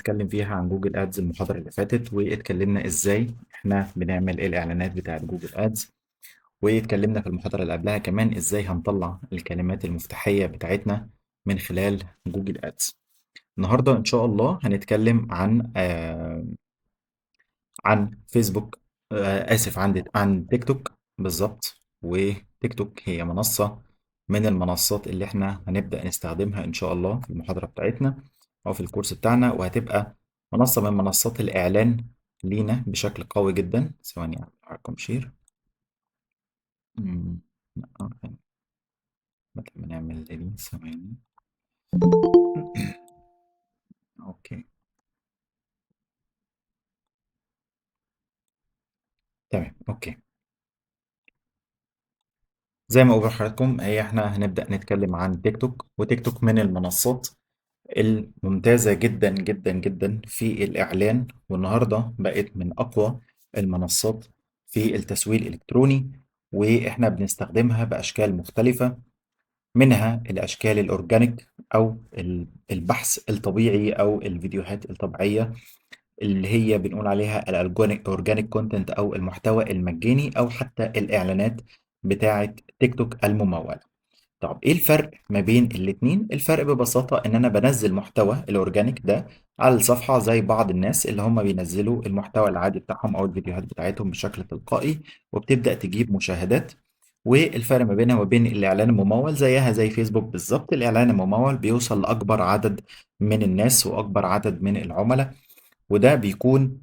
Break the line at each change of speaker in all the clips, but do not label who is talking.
بنتكلم فيها عن Google Ads المحاضرة اللي فاتت، واتكلمنا ازاي احنا بنعمل الاعلانات بتاعة Google Ads، واتكلمنا في المحاضرة اللي قبلها كمان ازاي هنطلع الكلمات المفتاحية بتاعتنا من خلال Google Ads. النهاردة ان شاء الله هنتكلم عن فيسبوك، اسف، عن تيك توك بالظبط. وتيك توك هي منصة من المنصات اللي احنا هنبدأ نستخدمها ان شاء الله في المحاضرة بتاعتنا او في الكورس بتاعنا، وهتبقى منصة من منصات الاعلان لينا بشكل قوي جدا. ثواني اعمل لكم share. لا، بدل ما نعمل دي ثواني. okay تمام. okay زي ما قلت لحضراتكم، هي احنا هنبدأ نتكلم عن تيك توك، وتيك توك من المنصات الممتازة جدا جدا جدا في الإعلان، والنهاردة بقت من أقوى المنصات في التسويق الإلكتروني، وإحنا بنستخدمها بأشكال مختلفة، منها الأشكال ال organic أو البحث الطبيعي أو الفيديوهات الطبيعية اللي هي بنقول عليها ال organic content أو المحتوى المجاني، أو حتى الإعلانات بتاعة تيك توك الممولة. طب إيه الفرق ما بين الاتنين؟ الفرق ببساطة إن أنا بنزل محتوى ال organic ده على الصفحة زي بعض الناس اللي هم بينزلوا المحتوى العادي بتاعهم أو الفيديوهات بتاعتهم بشكل تلقائي، وبتبدأ تجيب مشاهدات. والفرق ما بينها وبين الإعلان الممول زيها زي فيسبوك بالظبط، الإعلان الممول بيوصل لأكبر عدد من الناس وأكبر عدد من العملاء، وده بيكون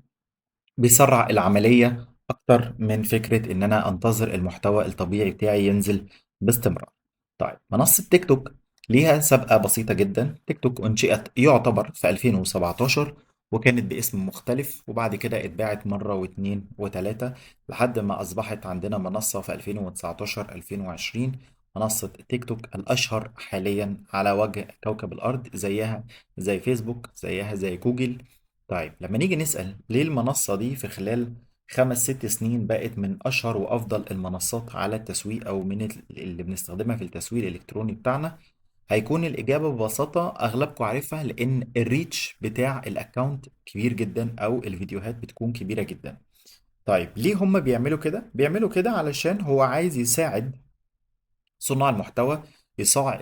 بيسرع العملية أكتر من فكرة إن أنا أنتظر المحتوى الطبيعي بتاعي ينزل باستمرار. منصة تيك توك ليها سابقة بسيطة جدا. تيك توك أنشئت يعتبر في 2017، وكانت باسم مختلف، وبعد كده اتباعت مرة واتنين وتلاتة لحد ما أصبحت عندنا منصة في 2019 2020، منصة تيك توك الأشهر حاليا على وجه كوكب الأرض، زيها زي فيسبوك، زيها زي جوجل. لما نيجي نسأل ليه المنصة دي في خلال 5-6 سنين بقت من أشهر وأفضل المنصات على التسويق أو من اللي بنستخدمها في التسويق الإلكتروني بتاعنا، هيكون الإجابة ببساطة أغلبكم عارفها، لأن ال reach بتاع ال account كبير جدا أو الفيديوهات بتكون كبيرة جدا. ليه هم بيعملوا كده؟ بيعملوا كده علشان هو عايز يساعد صناع المحتوى،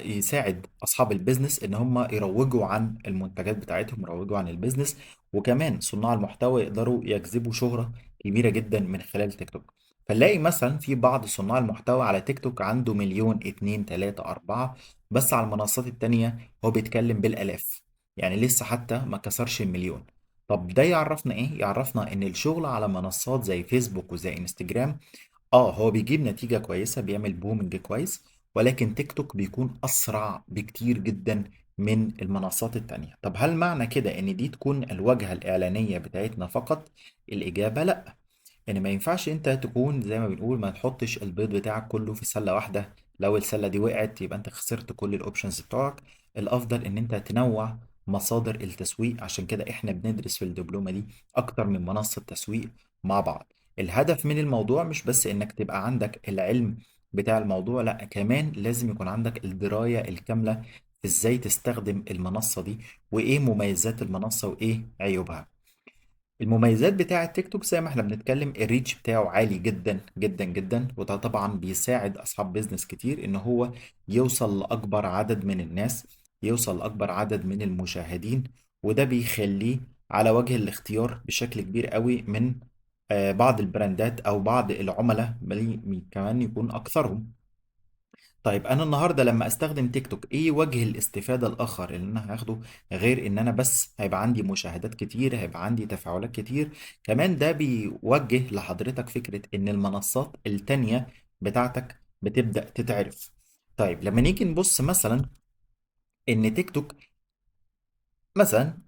يساعد أصحاب ال business إن هم يروجوا عن المنتجات بتاعتهم، يروجوا عن ال business، وكمان صناع المحتوى يقدروا يجذبوا شهرة كبيرة جدا من خلال تيك توك. فنلاقي مثلا في بعض صناع المحتوى على تيك توك عنده مليون، 2، 3، 4، بس على المنصات التانية هو بيتكلم بالآلاف، يعني لسه حتى ما كسرش المليون. طب ده يعرفنا إيه؟ يعرفنا إن الشغل على منصات زي فيسبوك وزي انستجرام هو بيجيب نتيجة كويسة، بيعمل booming كويس، ولكن تيك توك بيكون أسرع بكتير جدا من المنصات التانية. طب هل معنى كده إن دي تكون الواجهة الإعلانية بتاعتنا فقط؟ الإجابة لأ. يعني ما ينفعش أنت تكون زي ما بنقول ما تحطش البيض بتاعك كله في سلة واحدة، لو السلة دي وقعت يبقى أنت خسرت كل ال options بتوعك. الأفضل إن أنت تنوع مصادر التسويق، عشان كده إحنا بندرس في الدبلومة دي أكتر من منصة تسويق مع بعض. الهدف من الموضوع مش بس إنك تبقى عندك العلم بتاع الموضوع، لأ كمان لازم يكون عندك الدراية الكاملة إزاي تستخدم المنصة دي، وإيه مميزات المنصة وإيه عيوبها. المميزات بتاعة تيك توك زي ما احنا بنتكلم ال reach بتاعه عالي جدا جدا جدا، وده طبعا بيساعد أصحاب business كتير إن هو يوصل لأكبر عدد من الناس، يوصل لأكبر عدد من المشاهدين، وده بيخليه على وجه الاختيار بشكل كبير قوي من بعض البراندات أو بعض العملاء، بل كمان يكون أكثرهم. أنا النهاردة لما أستخدم تيك توك إيه وجه الاستفادة الآخر اللي أنا هاخده غير إن أنا بس هيبقى عندي مشاهدات كتير، هيبقى عندي تفاعلات كتير؟ كمان ده بيوجه لحضرتك فكرة إن المنصات التانية بتاعتك بتبدأ تتعرف. لما نيجي نبص مثلا إن تيك توك مثلا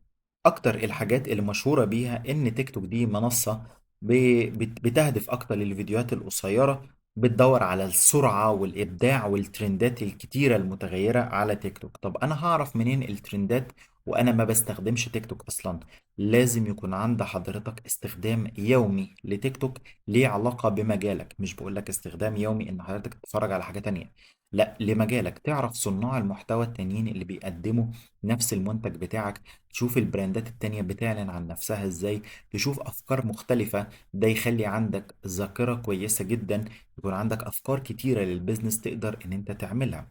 أكتر الحاجات اللي مشهورة بيها إن تيك توك دي منصة بتهدف أكتر للفيديوهات القصيرة، بتدور على السرعة والإبداع والترندات الكتيرة المتغيرة على تيك توك. طب أنا هعرف منين الترندات وانا ما بستخدمش تيك توك اصلا؟ لازم يكون عند حضرتك استخدام يومي لتيك توك ليه علاقة بمجالك. مش بقولك استخدام يومي ان حضرتك تتفرج على حاجة تانية، لا، لمجالك، تعرف صناع المحتوى التانيين اللي بيقدموا نفس المنتج بتاعك، تشوف البراندات التانية بتعلن عن نفسها ازاي، تشوف افكار مختلفة. ده يخلي عندك ذاكرة كويسة جدا، يكون عندك افكار كتيرة لل business تقدر ان انت تعملها.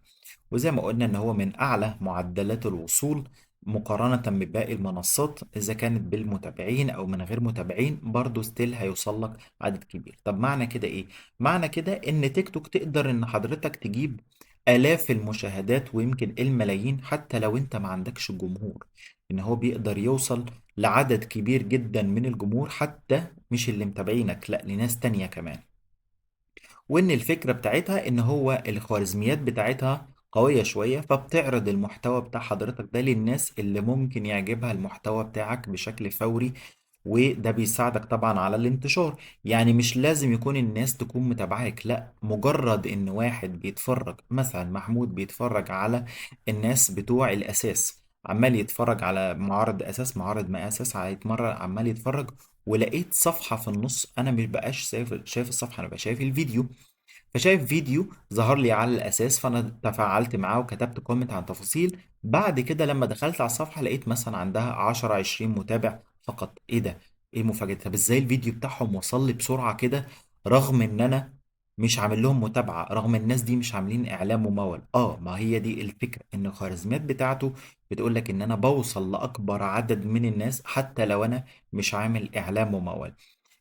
وزي ما قلنا ان هو من اعلى معدلات الوصول مقارنة بباقي المنصات، اذا كانت بالمتابعين او من غير متابعين برضو still هيوصل لك عدد كبير. طب معنى كده ايه؟ معنى كده ان تيك توك تقدر ان حضرتك تجيب الاف المشاهدات ويمكن الملايين حتى لو انت ما عندكش جمهور، ان هو بيقدر يوصل لعدد كبير جدا من الجمهور حتى مش اللي متابعينك، لا، لناس تانية كمان. وان الفكرة بتاعتها ان هو الخوارزميات بتاعتها قوية شوية، فبتعرض المحتوى بتاع حضرتك ده للناس اللي ممكن يعجبها المحتوى بتاعك بشكل فوري، وده بيساعدك طبعا على الانتشار. يعني مش لازم يكون الناس تكون متابعاك، لا، مجرد ان واحد بيتفرج، مثلا محمود بيتفرج على الناس بتوع الاساس، عمال يتفرج على معارض اساس، معارض ما اساس، هيتمرن، عمال يتفرج، ولقيت صفحة في النص، انا مش بقاش شايف الصفحة، انا بقى شايف الفيديو، فشايف فيديو ظهر لي على الاساس، فانا تفاعلت معاه وكتبت comment عن تفاصيل. بعد كده لما دخلت على الصفحة لقيت مثلا عندها 10 20 متابع فقط. ايه ده؟ ايه المفاجاة؟ طب ازاي الفيديو بتاعهم وصل لي بسرعة كده رغم ان انا مش عامل لهم متابعه، رغم الناس دي مش عاملين اعلان ممول؟ ما هي دي الفكرة، ان الخوارزميات بتاعته بتقول لك ان انا بوصل لاكبر عدد من الناس حتى لو انا مش عامل اعلان ممول.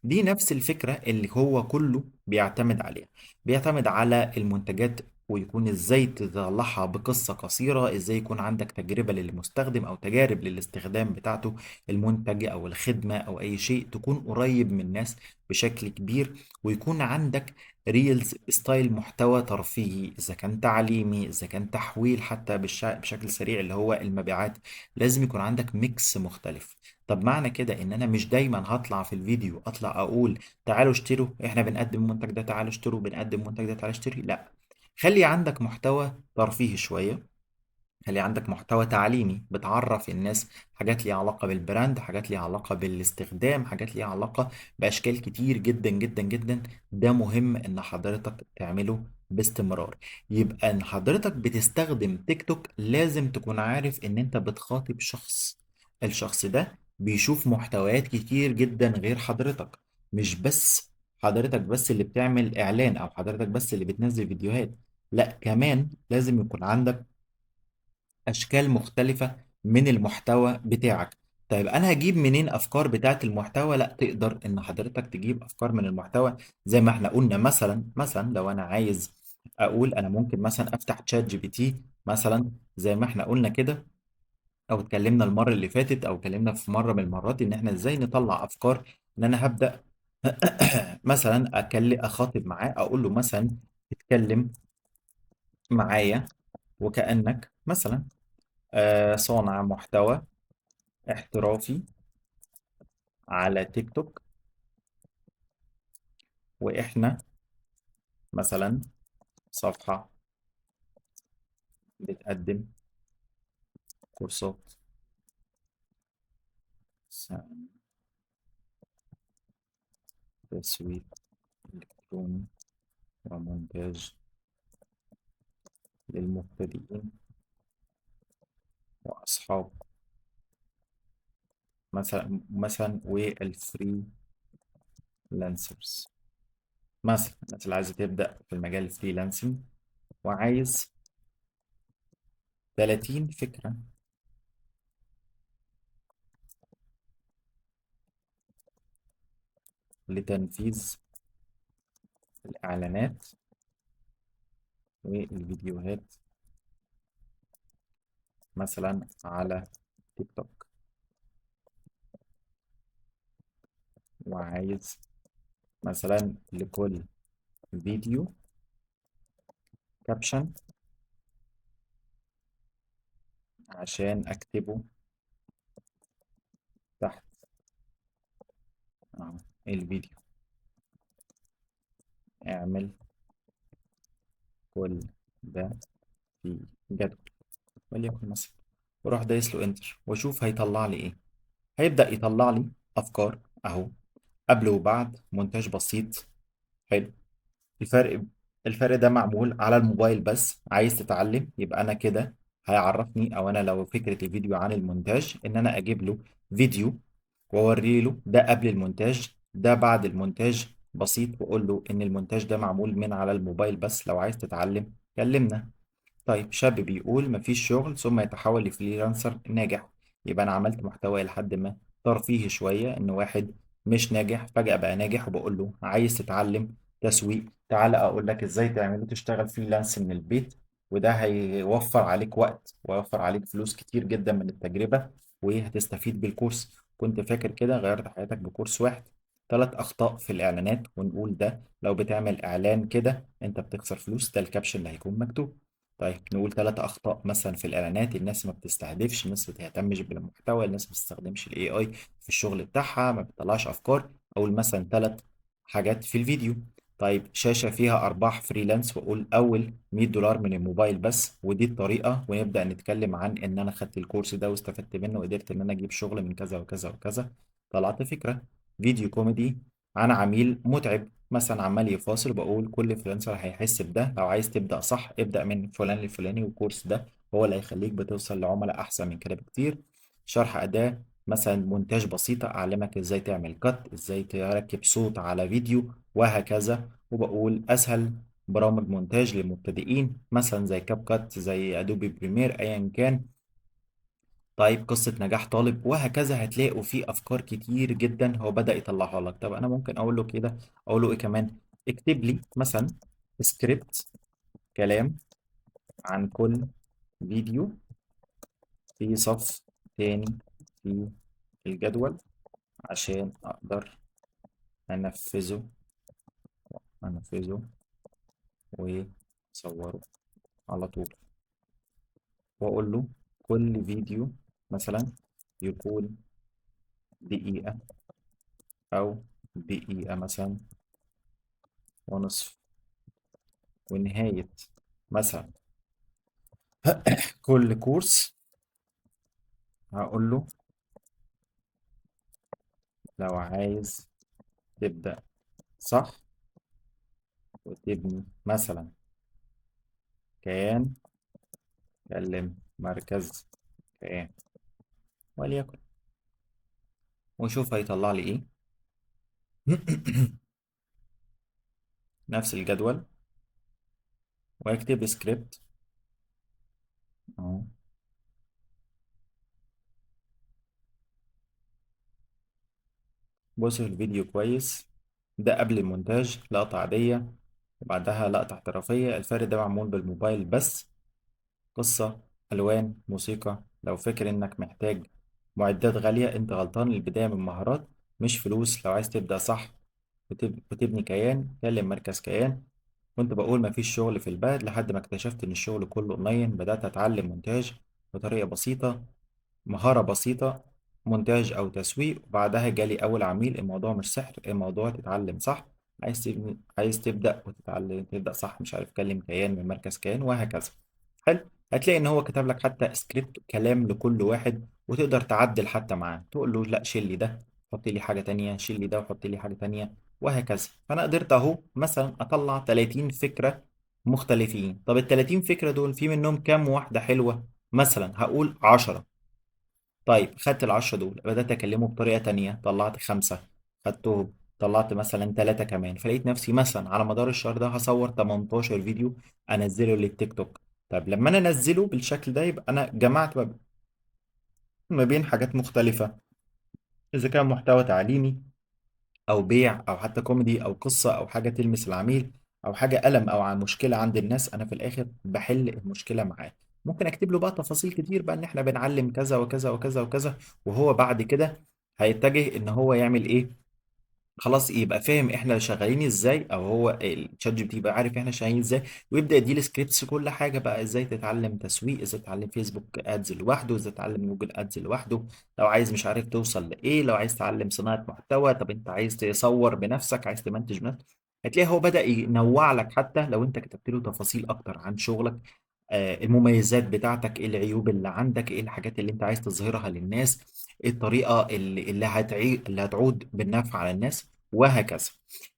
دي نفس الفكرة اللي هو كله بيعتمد عليها، بيعتمد على المنتجات، ويكون ازاي تطلعها بقصة قصيرة، ازاي يكون عندك تجربة للمستخدم او تجارب للاستخدام بتاعته، المنتج او الخدمة او اي شيء تكون قريب من الناس بشكل كبير، ويكون عندك reels style محتوى ترفيهي، اذا كان تعليمي، اذا كان تحويل حتى بشكل سريع اللي هو المبيعات. لازم يكون عندك mix مختلف. طب معنى كده ان انا مش دايما هطلع في الفيديو اطلع اقول تعالوا اشتروا، احنا بنقدم المنتج ده، تعالوا اشتروا، بنقدم المنتج ده، تعالوا اشتري. لا، خلي عندك محتوى ترفيهي شوية، خلي عندك محتوى تعليمي بتعرف الناس حاجات ليها علاقة بال brand، حاجات ليها علاقة بالاستخدام، حاجات ليها علاقة بأشكال كتير جدا جدا جدا. ده مهم ان حضرتك تعمله باستمرار. يبقى ان حضرتك بتستخدم تيك توك لازم تكون عارف ان انت بتخاطب شخص، الشخص ده بيشوف محتويات كتير جدا غير حضرتك، مش بس حضرتك بس اللي بتعمل اعلان او حضرتك بس اللي بتنزل فيديوهات، لا، كمان لازم يكون عندك اشكال مختلفة من المحتوى بتاعك. طيب انا هجيب منين افكار بتاعت المحتوى؟ لا، تقدر ان حضرتك تجيب افكار من المحتوى زي ما احنا قلنا. مثلا لو انا عايز اقول انا ممكن مثلا افتح تشات جي بي تي مثلا زي ما احنا قلنا كده، او اتكلمنا المرة اللي فاتت، او اتكلمنا في مرة من المرات ان احنا ازاي نطلع افكار. ان انا هبدأ مثلا اخاطب معاه، اقول له مثلا اتكلم معايا وكأنك مثلا صانع محتوى احترافي على تيك توك، واحنا مثلا صفحة بتقدم كورسات تسويق إلكتروني ومونتاج للمبتدئين وأصحاب مثلا وال freelancers، مثلا الناس اللي عايزة تبدأ في المجال ال freelancing وعايز 30 فكرة لتنفيذ الإعلانات والفيديوهات مثلا على تيك توك، وعايز مثلا لكل فيديو caption عشان أكتبه تحت الفيديو. اعمل كل ده في جدول وليكن مثلا، واروح دايس له enter واشوف هيطلع لي ايه. هيبدأ يطلع لي افكار اهو، قبل وبعد، مونتاج بسيط. حلو. الفرق الفرق ده معمول على الموبايل بس. عايز تتعلم؟ يبقى انا كده هيعرفني، او انا لو فكرة الفيديو عن المونتاج ان انا اجيب له فيديو واوري له ده قبل المونتاج ده بعد المونتاج بسيط، واقول له ان المونتاج ده معمول من على الموبايل بس، لو عايز تتعلم كلمنا. طيب شاب بيقول مفيش شغل ثم يتحول ل freelancer ناجح. يبقى انا عملت محتوى الى حد ما ترفيهي شوية، ان واحد مش ناجح فجأة بقى ناجح، وبقول له عايز تتعلم تسويق تعالى اقول لك ازاي تعمله، تشتغل freelance من البيت، وده هيوفر عليك وقت ويوفر عليك فلوس كتير جدا من التجربة، وهتستفيد بالكورس. كنت فاكر كده غيرت حياتك بكورس واحد. 3 أخطاء في الإعلانات، ونقول ده لو بتعمل إعلان كده أنت بتخسر فلوس، ده ال caption اللي هيكون مكتوب. طيب نقول 3 أخطاء مثلا في الإعلانات: الناس ما بتستهدفش، الناس ما بتهتمش بالمحتوى، الناس ما بتستخدمش ال AI في الشغل بتاعها، ما بتطلعش أفكار. أقول مثلا 3 حاجات في الفيديو. طيب شاشة فيها أرباح freelance، وأقول أول مية دولار من الموبايل بس، ودي الطريقة، ونبدأ نتكلم عن إن أنا خدت الكورس ده واستفدت منه وقدرت إن أنا أجيب شغل من كذا وكذا وكذا. طلعت فكرة فيديو كوميدي عن عميل متعب مثلا عمال يفاصل، بقول كل freelancer هيحس بده، لو عايز تبدأ صح ابدأ من فلان لفلاني، والكورس ده هو اللي هيخليك بتوصل لعملاء أحسن من كده بكتير. شرح أداة مثلا مونتاج بسيطة، أعلمك إزاي تعمل cut، إزاي تركب صوت على فيديو وهكذا. وبقول أسهل برامج مونتاج للمبتدئين مثلا زي CapCut، زي Adobe Premiere، أيا كان. طيب قصة نجاح طالب وهكذا. هتلاقوا فيه أفكار كتير جدا هو بدأ يطلعها لك. طب أنا ممكن أقول له كده، أقول له إيه كمان؟ اكتب لي مثلا سكريبت كلام عن كل فيديو في صف تاني في الجدول عشان أقدر أنفذه وأصوره على طول. وأقول له كل فيديو مثلا يكون دقيقة أو دقيقة مثلا ونصف، ونهاية مثلا كل كورس هقول له لو عايز تبدأ صح وتبني مثلا كيان كلم مركز كيان وليكن، وشوف هيطلع لي ايه. نفس الجدول، واكتب سكريبت اهو. بص في الفيديو كويس، ده قبل المونتاج لقطة عادية، وبعدها لقطة احترافية. الفرق ده معمول بالموبايل بس، قصة، ألوان، موسيقى. لو فاكر إنك محتاج معدات غالية أنت غلطان، البداية من مهارات مش فلوس. لو عايز تبدأ صح وتبني كيان كلم مركز كيان. كنت بقول مفيش شغل في البلد لحد ما اكتشفت إن الشغل كله أونلاين. بدأت أتعلم مونتاج بطريقة بسيطة، مهارة بسيطة، مونتاج أو تسويق، وبعدها جالي أول عميل. الموضوع مش سحر، الموضوع تتعلم صح. عايز تبدأ وتتعلم تبدأ صح، مش عارف كلم كيان من مركز كيان وهكذا. حلو. هتلاقي إن هو كتب لك حتى سكريبت كلام لكل واحد، وتقدر تعدل حتى معاه، تقول له لا شيل لي ده حط لي حاجة تانية، شيل لي ده وحط لي حاجة تانية وهكذا. فأنا قدرت أهو مثلا أطلع 30 فكرة مختلفين. طب ال 30 فكرة دول في منهم كام واحدة حلوة؟ مثلا هقول 10. طيب خدت ال10 دول، بدأت أكلمه بطريقة تانية، طلعت 5، خدتهم، طلعت مثلا 3 كمان. فلقيت نفسي مثلا على مدار الشهر ده هصور 18 فيديو أنزله للتيك توك. طيب لما أنا أنزله بالشكل ده يبقى أنا جمعت ما بين حاجات مختلفة، إذا كان محتوى تعليمي أو بيع أو حتى كوميدي أو قصة أو حاجة تلمس العميل أو حاجة ألم أو عن مشكلة عند الناس، أنا في الآخر بحل المشكلة معاه. ممكن أكتب له بقى تفاصيل كتير بقى إن إحنا بنعلم كذا وكذا وكذا وكذا، وهو بعد كده هيتجه إن هو يعمل إيه؟ خلاص يبقى فاهم إحنا شغالين إزاي، أو هو الشات جي بي تي يبقى عارف إحنا شغالين إزاي، ويبدأ يديله scripts كل حاجة بقى، إزاي تتعلم تسويق، إزاي تتعلم Facebook Ads لوحده، إزاي تتعلم Google Ads لوحده، لو عايز مش عارف توصل لإيه، لو عايز تتعلم صناعة محتوى، طب أنت عايز تصور بنفسك، عايز تمنتج بنفسك. هتلاقي هو بدأ ينوع لك حتى لو أنت كتبت له تفاصيل أكتر عن شغلك، المميزات بتاعتك، ايه العيوب اللي عندك، ايه الحاجات اللي انت عايز تظهرها للناس، ايه الطريقة اللي هتعود بالنفع على الناس وهكذا.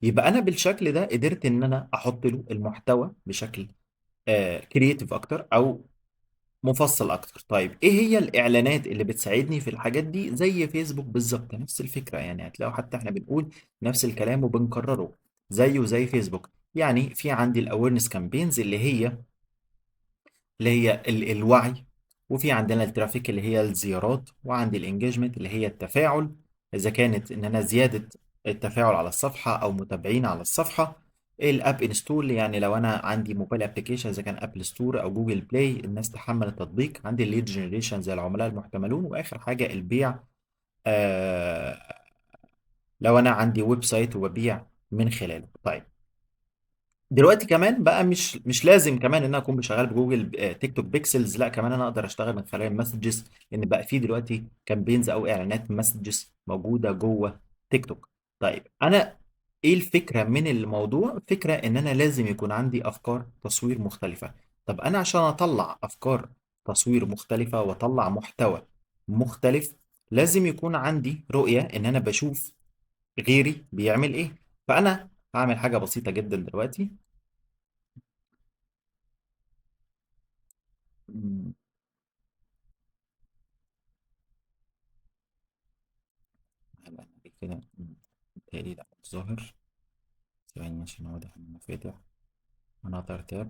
يبقى انا بالشكل ده قدرت ان انا احط له المحتوى بشكل creative اكتر او مفصل اكتر. طيب ايه هي الاعلانات اللي بتساعدني في الحاجات دي؟ زي فيسبوك بالظبط نفس الفكرة، هتلاقوا حتى احنا بنقول نفس الكلام وبنكرره زيه زي فيسبوك. في عندي ال awareness campaigns اللي هي الوعي، وفي عندنا ال traffic اللي هي الزيارات، وعندي ال engagement اللي هي التفاعل، اذا كانت ان انا زيادة التفاعل على الصفحة او متابعين على الصفحة. ال app install يعني لو انا عندي mobile application اذا كان Apple Store او Google Play الناس تحمل التطبيق. عندي ال lead generation زي العملاء المحتملون، واخر حاجة البيع، لو انا عندي website وببيع من خلاله. طيب دلوقتي كمان بقى مش لازم كمان ان انا اكون شغال بجوجل، تيك توك pixels، لا كمان انا اقدر اشتغل من خلال messages، لان بقى في دلوقتي campaigns او اعلانات messages موجودة جوه تيك توك. طيب انا ايه الفكرة من الموضوع؟ فكرة ان انا لازم يكون عندي افكار تصوير مختلفة. طب انا عشان اطلع افكار تصوير مختلفة واطلع محتوى مختلف لازم يكون عندي رؤية ان انا بشوف غيري بيعمل ايه. فانا هعمل حاجة بسيطة جدا دلوقتي. كده متهيألي ده ظاهر. ثواني عشان واضح ان انا فاتح another tab.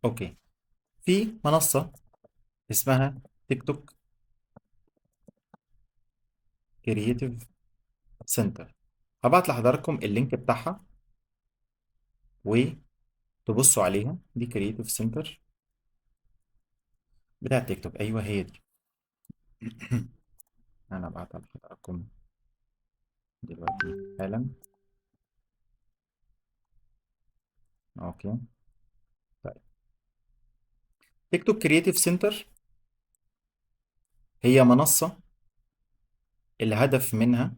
okay، في منصة اسمها تيك توك Creative Center، هبعت لحضراتكم ال link بتاعها وتبصوا عليها. دي Creative Center بتاع تيك توك، ايوه هي دي. انا بعتها لحضراتكم دلوقتي حالا. okay طيب، تيك توك Creative Center هي منصة الهدف منها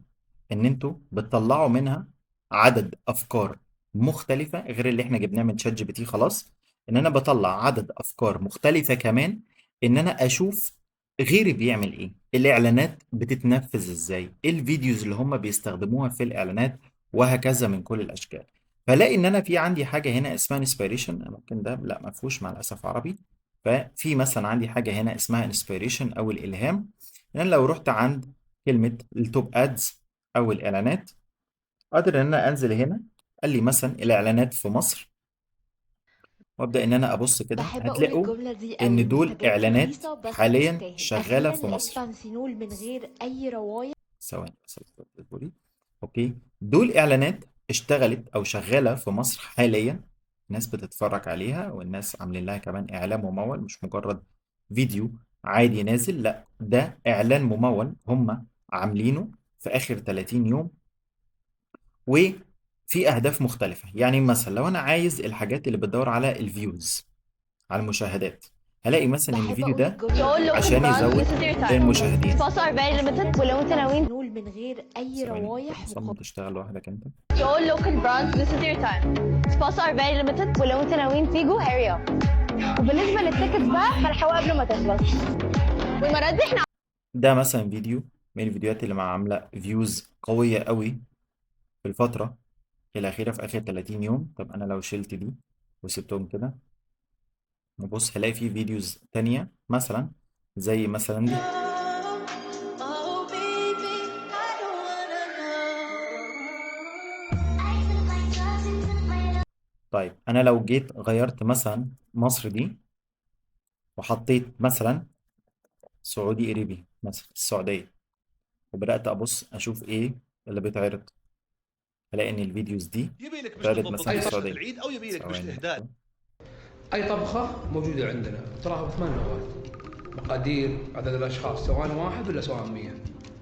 ان انتوا بتطلعوا منها عدد افكار مختلفة غير اللي احنا جبناه من شات جي بي تي. خلاص، ان انا بطلع عدد افكار مختلفة كمان، ان انا اشوف غيري بيعمل ايه، الاعلانات بتتنفذ ازاي، ايه ال videos اللي هم بيستخدموها في الاعلانات وهكذا من كل الاشكال. فلاقي ان انا في عندي حاجة هنا اسمها inspiration، ممكن ده لا ما فيهوش مع الاسف عربي. ففي مثلا عندي حاجة هنا اسمها inspiration او الالهام، ان انا لو رحت عند كلمة ال top ads او الاعلانات قادر ان انا انزل هنا، قال لي مثلا الاعلانات في مصر، وابدا ان انا ابص كده،
بحب أقول
هتلاقوا
الجملة دي
ان
قوي،
دول
منتجات
اعلانات
رخيصة بس
حاليا
تستاهل.
شغالة
أخيراً
في
لقيت
مصر.
بانسينول من غير أي روايح.
ثواني بس، اصبري. okay، دول اعلانات اشتغلت او شغالة في مصر حاليا، الناس بتتفرج عليها والناس عاملين لها كمان اعلان ممول، مش مجرد فيديو عادي نازل، لا ده اعلان ممول هم عاملينه في اخر 30 يوم، وفي اهداف مختلفة. مثلا لو انا عايز الحاجات اللي بتدور على ال views، على المشاهدات، هلاقي مثلا ان
بحب
الفيديو
أقول
ده
الجملة دي
يقول لكم
عشان
brand
يزود
this is your time.
المشاهدين.
Spots are very limited. ولو انت ناويين
بانسينول من غير أي
ثواني،
روايح
انت مصمم تشتغل لوحدك انت.
To all local brands, this is your time. Spots are very limited.
ولو انت ناويين تيجوا hurry up. وبالنسبة لل tickets بقى فالحقوا قبل ما تخلص.
والمرة دي احنا
ده مثلا فيديو من الفيديوهات اللي مع عاملة views قوية قوي في الفترة الأخيرة في آخر 30 يوم. طب أنا لو شلت دي وسبتهم كده نبص هلاقي في videos تانية مثلا زي مثلا دي. طيب أنا لو جيت غيرت مثلا مصر دي وحطيت مثلا سعودي قريبي مثلا السعودية، وبدأت أبص أشوف إيه اللي بيتعرض، هلاقي إن ال videos دي
يبي لك مش
بتتعرض
تضبط
مثلا في
كشخة
السعودية.
العيد أو يبي لك مش
ثواني
إهداء.
بقى.
أي طبخة موجودة عندنا تراها بثمان لغات، مقادير، عدد الأشخاص، سواء واحد ولا سواء 100.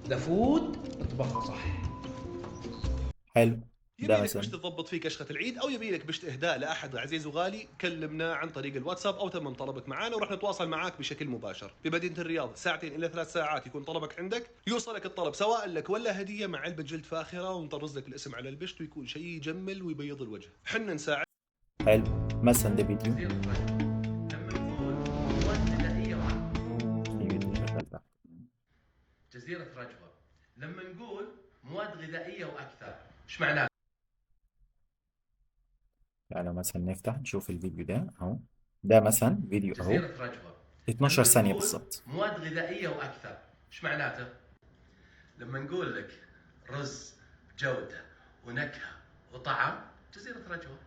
The food اطبخها صح.
حلو. ده
يبي لك
مثلا
بشت تضبط فيه كشخه العيد، او يبي لك بشت اهداء لاحد عزيز وغالي، كلمنا عن طريق الواتساب او تمم طلبك معنا وراح نتواصل معاك بشكل مباشر. بمدينة الرياض 2 إلى 3 ساعات يكون طلبك عندك، يوصلك الطلب سواء لك ولا هديه مع علبة جلد فاخره، ونطرز لك الاسم على البشت ويكون شيء يجمل ويبيض الوجه. حنا نساعد.
حلو، مثلا ده فيديو، في فيديو شغال تحت.
جزيرة رجوة، لما نقول مواد غذائية وأكثر، ايش معناه؟
تعالوا مثلا نفتح نشوف الفيديو ده اهو، ده مثلا فيديو اهو
جزيرة رجوة
12
لما
ثانية
نقول
بالظبط.
مواد غذائية وأكثر، ايش معناته؟ لما نقول لك رز جودة ونكهة وطعم، جزيرة رجوة.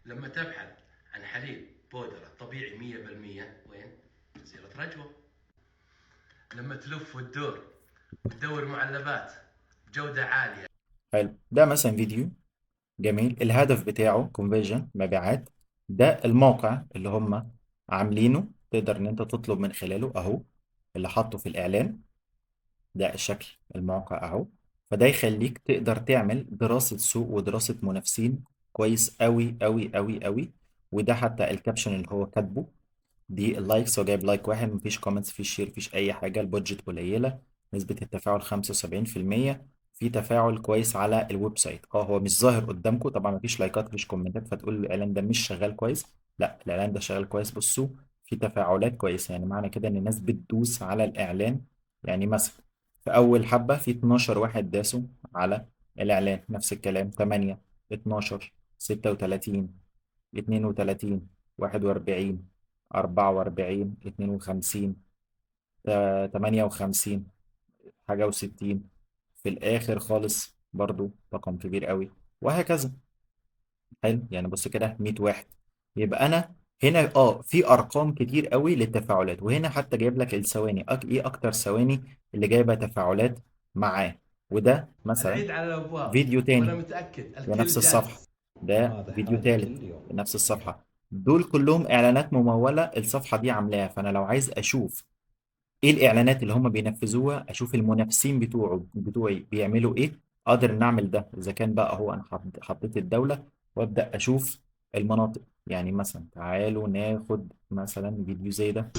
لما تبحث عن حليب بودرة طبيعي 100%، وين؟ جزيرة رجوة. لما تلف وتدور وتدور معلبات بجودة عالية.
حلو، ده مثلا فيديو جميل، الهدف بتاعه conversion مبيعات. ده الموقع اللي هم عاملينه، تقدر ان انت تطلب من خلاله اهو، اللي حاطه في الاعلان ده الشكل الموقع اهو. فده يخليك تقدر تعمل دراسة سوق ودراسة منافسين كويس قوي قوي قوي قوي. وده حتى ال caption اللي هو كاتبه، دي ال likes، هو جايب like واحد، مفيش comments، مفيش share، مفيش اي حاجة، ال budget قليلة، نسبة التفاعل 75%، في تفاعل كويس على ال website. هو مش ظاهر قدامكم طبعا، مفيش لايكات مفيش كومنتات، فتقول الاعلان ده مش شغال كويس. لا، الاعلان ده شغال كويس، بصوا في تفاعلات كويسة، يعني معنى كده ان الناس بتدوس على الاعلان. يعني مثلا في اول حبة في 12 واحد داسوا على الاعلان، نفس الكلام 8، 12، 36، 32، 41، 44، 52، 58، حاجة وستين، في الآخر خالص برضو رقم كبير قوي، وهكذا. حلو، يعني بص كده 100 واحد. يبقى أنا هنا في أرقام كتير قوي للتفاعلات، وهنا حتى جايب لك الثواني، إيه أكتر ثواني اللي جايبة تفاعلات معاه. وده مثلا
العيد على الأبواب،
فيديو تاني
وأنا متأكد الكل
لنفس الصفحة،
جاهز.
ده
هذا
فيديو
حال
تالت
كل يوم.
لنفس الصفحة. دول كلهم إعلانات ممولة الصفحة دي عاملاها. فأنا لو عايز أشوف إيه الإعلانات اللي هم بينفذوها، أشوف المنافسين بتوعي بيعملوا إيه، أقدر إن أعمل ده. إذا كان بقى هو أنا حطيت الدولة وأبدأ أشوف المناطق. يعني مثلا تعالوا ناخد مثلا فيديو زي ده،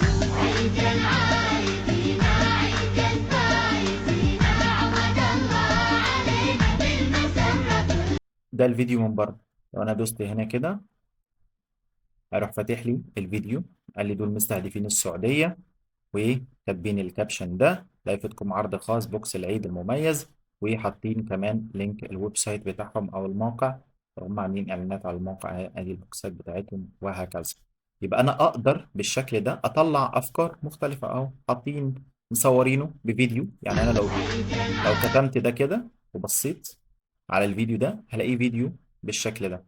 ده الفيديو من بره. لو أنا دوست هنا كده هيروح فاتح لي الفيديو، قال لي دول مستهدفين السعودية وكاتبين ال caption ده، لا يفوتكم عرض خاص box العيد المميز، وحاطين كمان link ال website بتاعهم او الموقع، هم عاملين اعلانات على الموقع، ادي البوكسات بتاعتهم وهكذا. يبقى انا اقدر بالشكل ده اطلع افكار مختلفة اهو، حاطين مصورينه بفيديو. يعني انا لو كتمت ده كده وبصيت على الفيديو ده هلاقيه فيديو بالشكل ده،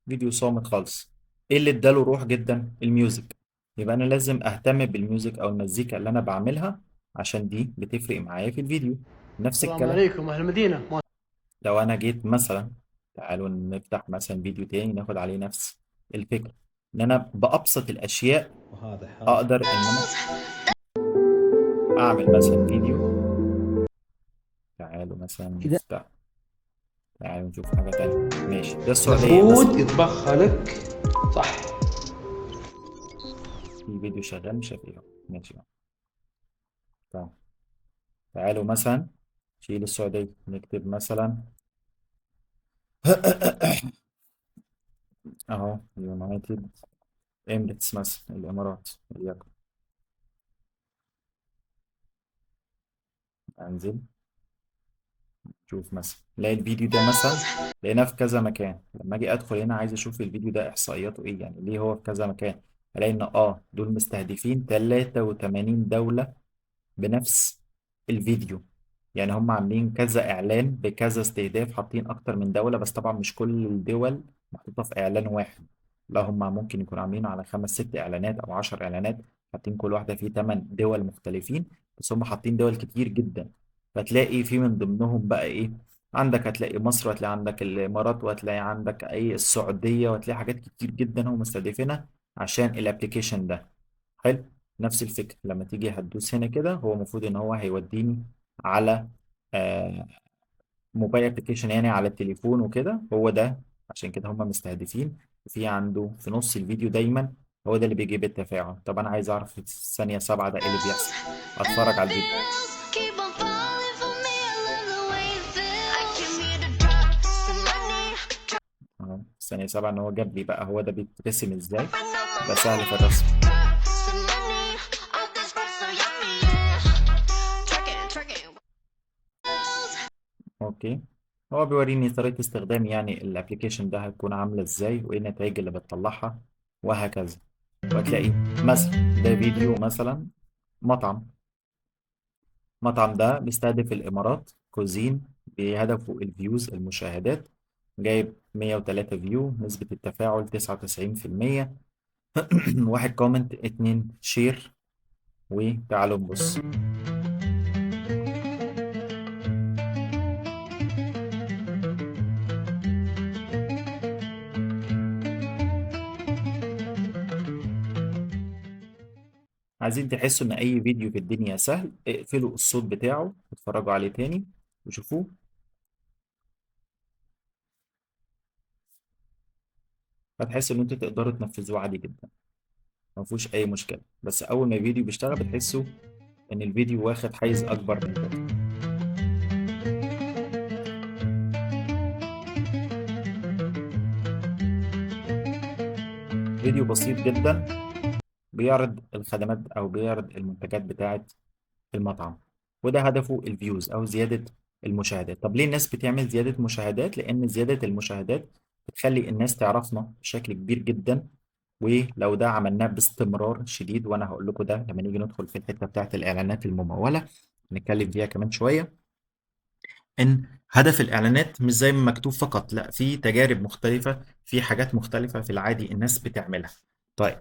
فيديو صامت خالص. ايه اللي اداله روح جدا؟ ال music. يبقى انا لازم اهتم بال music او المزيكا اللي انا بعملها، عشان دي بتفرق معايا في الفيديو. نفس
السلام
الكلام
عليكم اهل المدينة.
لو انا جيت مثلا، تعالوا نفتح مثلا فيديو تاني ناخد عليه نفس الفكرة، ان انا بأبسط الاشياء
وهذا حال
اقدر ان انا اعمل مثلا فيديو. تعالوا مثلا نفتح، تعالوا نشوف حاجة تانية. ماشي، ده السعودية
المفروض
مثلا،
يطبخها لك صح.
في فيديو شغال مش عارف ايه هو. ماشي، تمام. تعالوا مثلا شيل السعودية، نكتب مثلا اهو United Emirates مثلا، الامارات وليكن. انزل شوف مثلا، لاقي الفيديو ده مثلا لقيناه في كذا مكان. لما اجي ادخل هنا عايز اشوف الفيديو ده احصائياته ايه، يعني ليه هو في كذا مكان، الاقي ان دول مستهدفين 83 دولة بنفس الفيديو. يعني هم عاملين كذا اعلان بكذا استهداف، حاطين اكتر من دولة، بس طبعا مش كل الدول محطوطة في اعلان واحد، لا هم ممكن يكونوا عاملين على 5 6 اعلانات او 10 اعلانات، حاطين كل واحدة فيه 8 دول مختلفين، بس هم حاطين دول كتير جدا. فتلاقي في من ضمنهم بقى ايه، عندك هتلاقي مصر، وهتلاقي عندك الامارات، وهتلاقي عندك اي السعودية، وهتلاقي حاجات كتير جدا هم مستهدفينها عشان ال application ده. حلو، نفس الفكرة لما تيجي هتدوس هنا كده، هو المفروض ان هو هيوديني على آه mobile application يعني على التليفون وكده، هو ده عشان كده هم مستهدفين. وفي عنده في نص الفيديو دايما هو ده اللي بيجيب التفاعل. طب انا عايز اعرف في الثانية 7 ده ايه اللي بيحصل، اتفرج على الفيديو. الثانية 7 ان هو جاب لي بقى هو ده بيترسم ازاي، ده سهل في الرسم. okay، هو بيوريني طريقة استخدام يعني ال application ده هتكون عاملة ازاي وايه النتائج اللي بتطلعها وهكذا. وهتلاقي مثلا ده فيديو مثلا مطعم ده بيستهدف الامارات، cuisine، بهدفه ال views المشاهدات، جايب 103 view، نسبة التفاعل 99%، 1 comment، 2 share. وتعالوا نبص. عايزين تحسوا ان اي فيديو في الدنيا سهل، اقفلوا الصوت بتاعه واتفرجوا عليه تاني وشوفوه. هتحسوا ان انتوا تقدروا تنفذوه عادي جدا، ما فيهوش اي مشكلة. بس اول ما الفيديو بيشتغل بتحسوا ان الفيديو واخد حيز اكبر من كده. فيديو بسيط جدا بيعرض الخدمات او بيعرض المنتجات بتاعه المطعم، وده هدفه ال views او زيادة المشاهدات. طب ليه الناس بتعمل زيادة مشاهدات؟ لان زيادة المشاهدات بتخلي الناس تعرفنا بشكل كبير جدا، ولو ده عملناه باستمرار شديد، وانا هقول لكم ده لما نيجي ندخل في الحتة بتاعه الاعلانات المموله نتكلم فيها كمان شوية، ان هدف الاعلانات مش زي ما مكتوب فقط، لا، في تجارب مختلفة، في حاجات مختلفة في العادي الناس بتعملها. طيب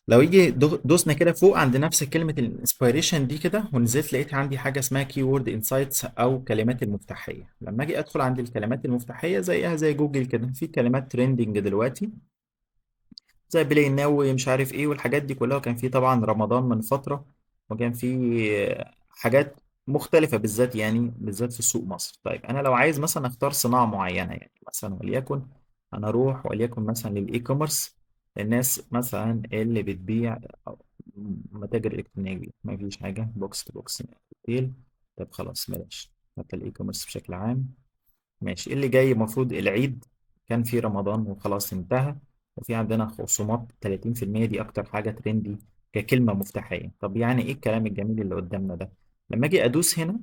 لو يجي دوسنا كده فوق عند نفس كلمة ال inspiration دي كده، ونزلت لقيت عندي حاجة اسمها keyword insights أو كلمات المفتاحية. لما أجي أدخل عند الكلمات المفتاحية زيها زي جوجل كده، في كلمات trending دلوقتي زي play now ومش عارف إيه والحاجات دي كلها، وكان في طبعا رمضان من فترة، وكان في حاجات مختلفة بالذات يعني بالذات في سوق مصر. طيب أنا لو عايز مثلا أختار صناعة معينة، يعني مثلا وليكن أنا أروح وليكن مثلا لل e-commerce، الناس مثلا اللي بتبيع متاجر إلكترونية كبيرة، ما فيش حاجة box to box retail. طب خلاص بلاش حتى ال e-commerce بشكل عام. ماشي، اللي جاي المفروض العيد، كان في رمضان وخلاص انتهى، وفي عندنا خصومات 30%، دي أكتر حاجة trendy ككلمة مفتاحية. طب يعني إيه الكلام الجميل اللي قدامنا ده؟ لما أجي أدوس هنا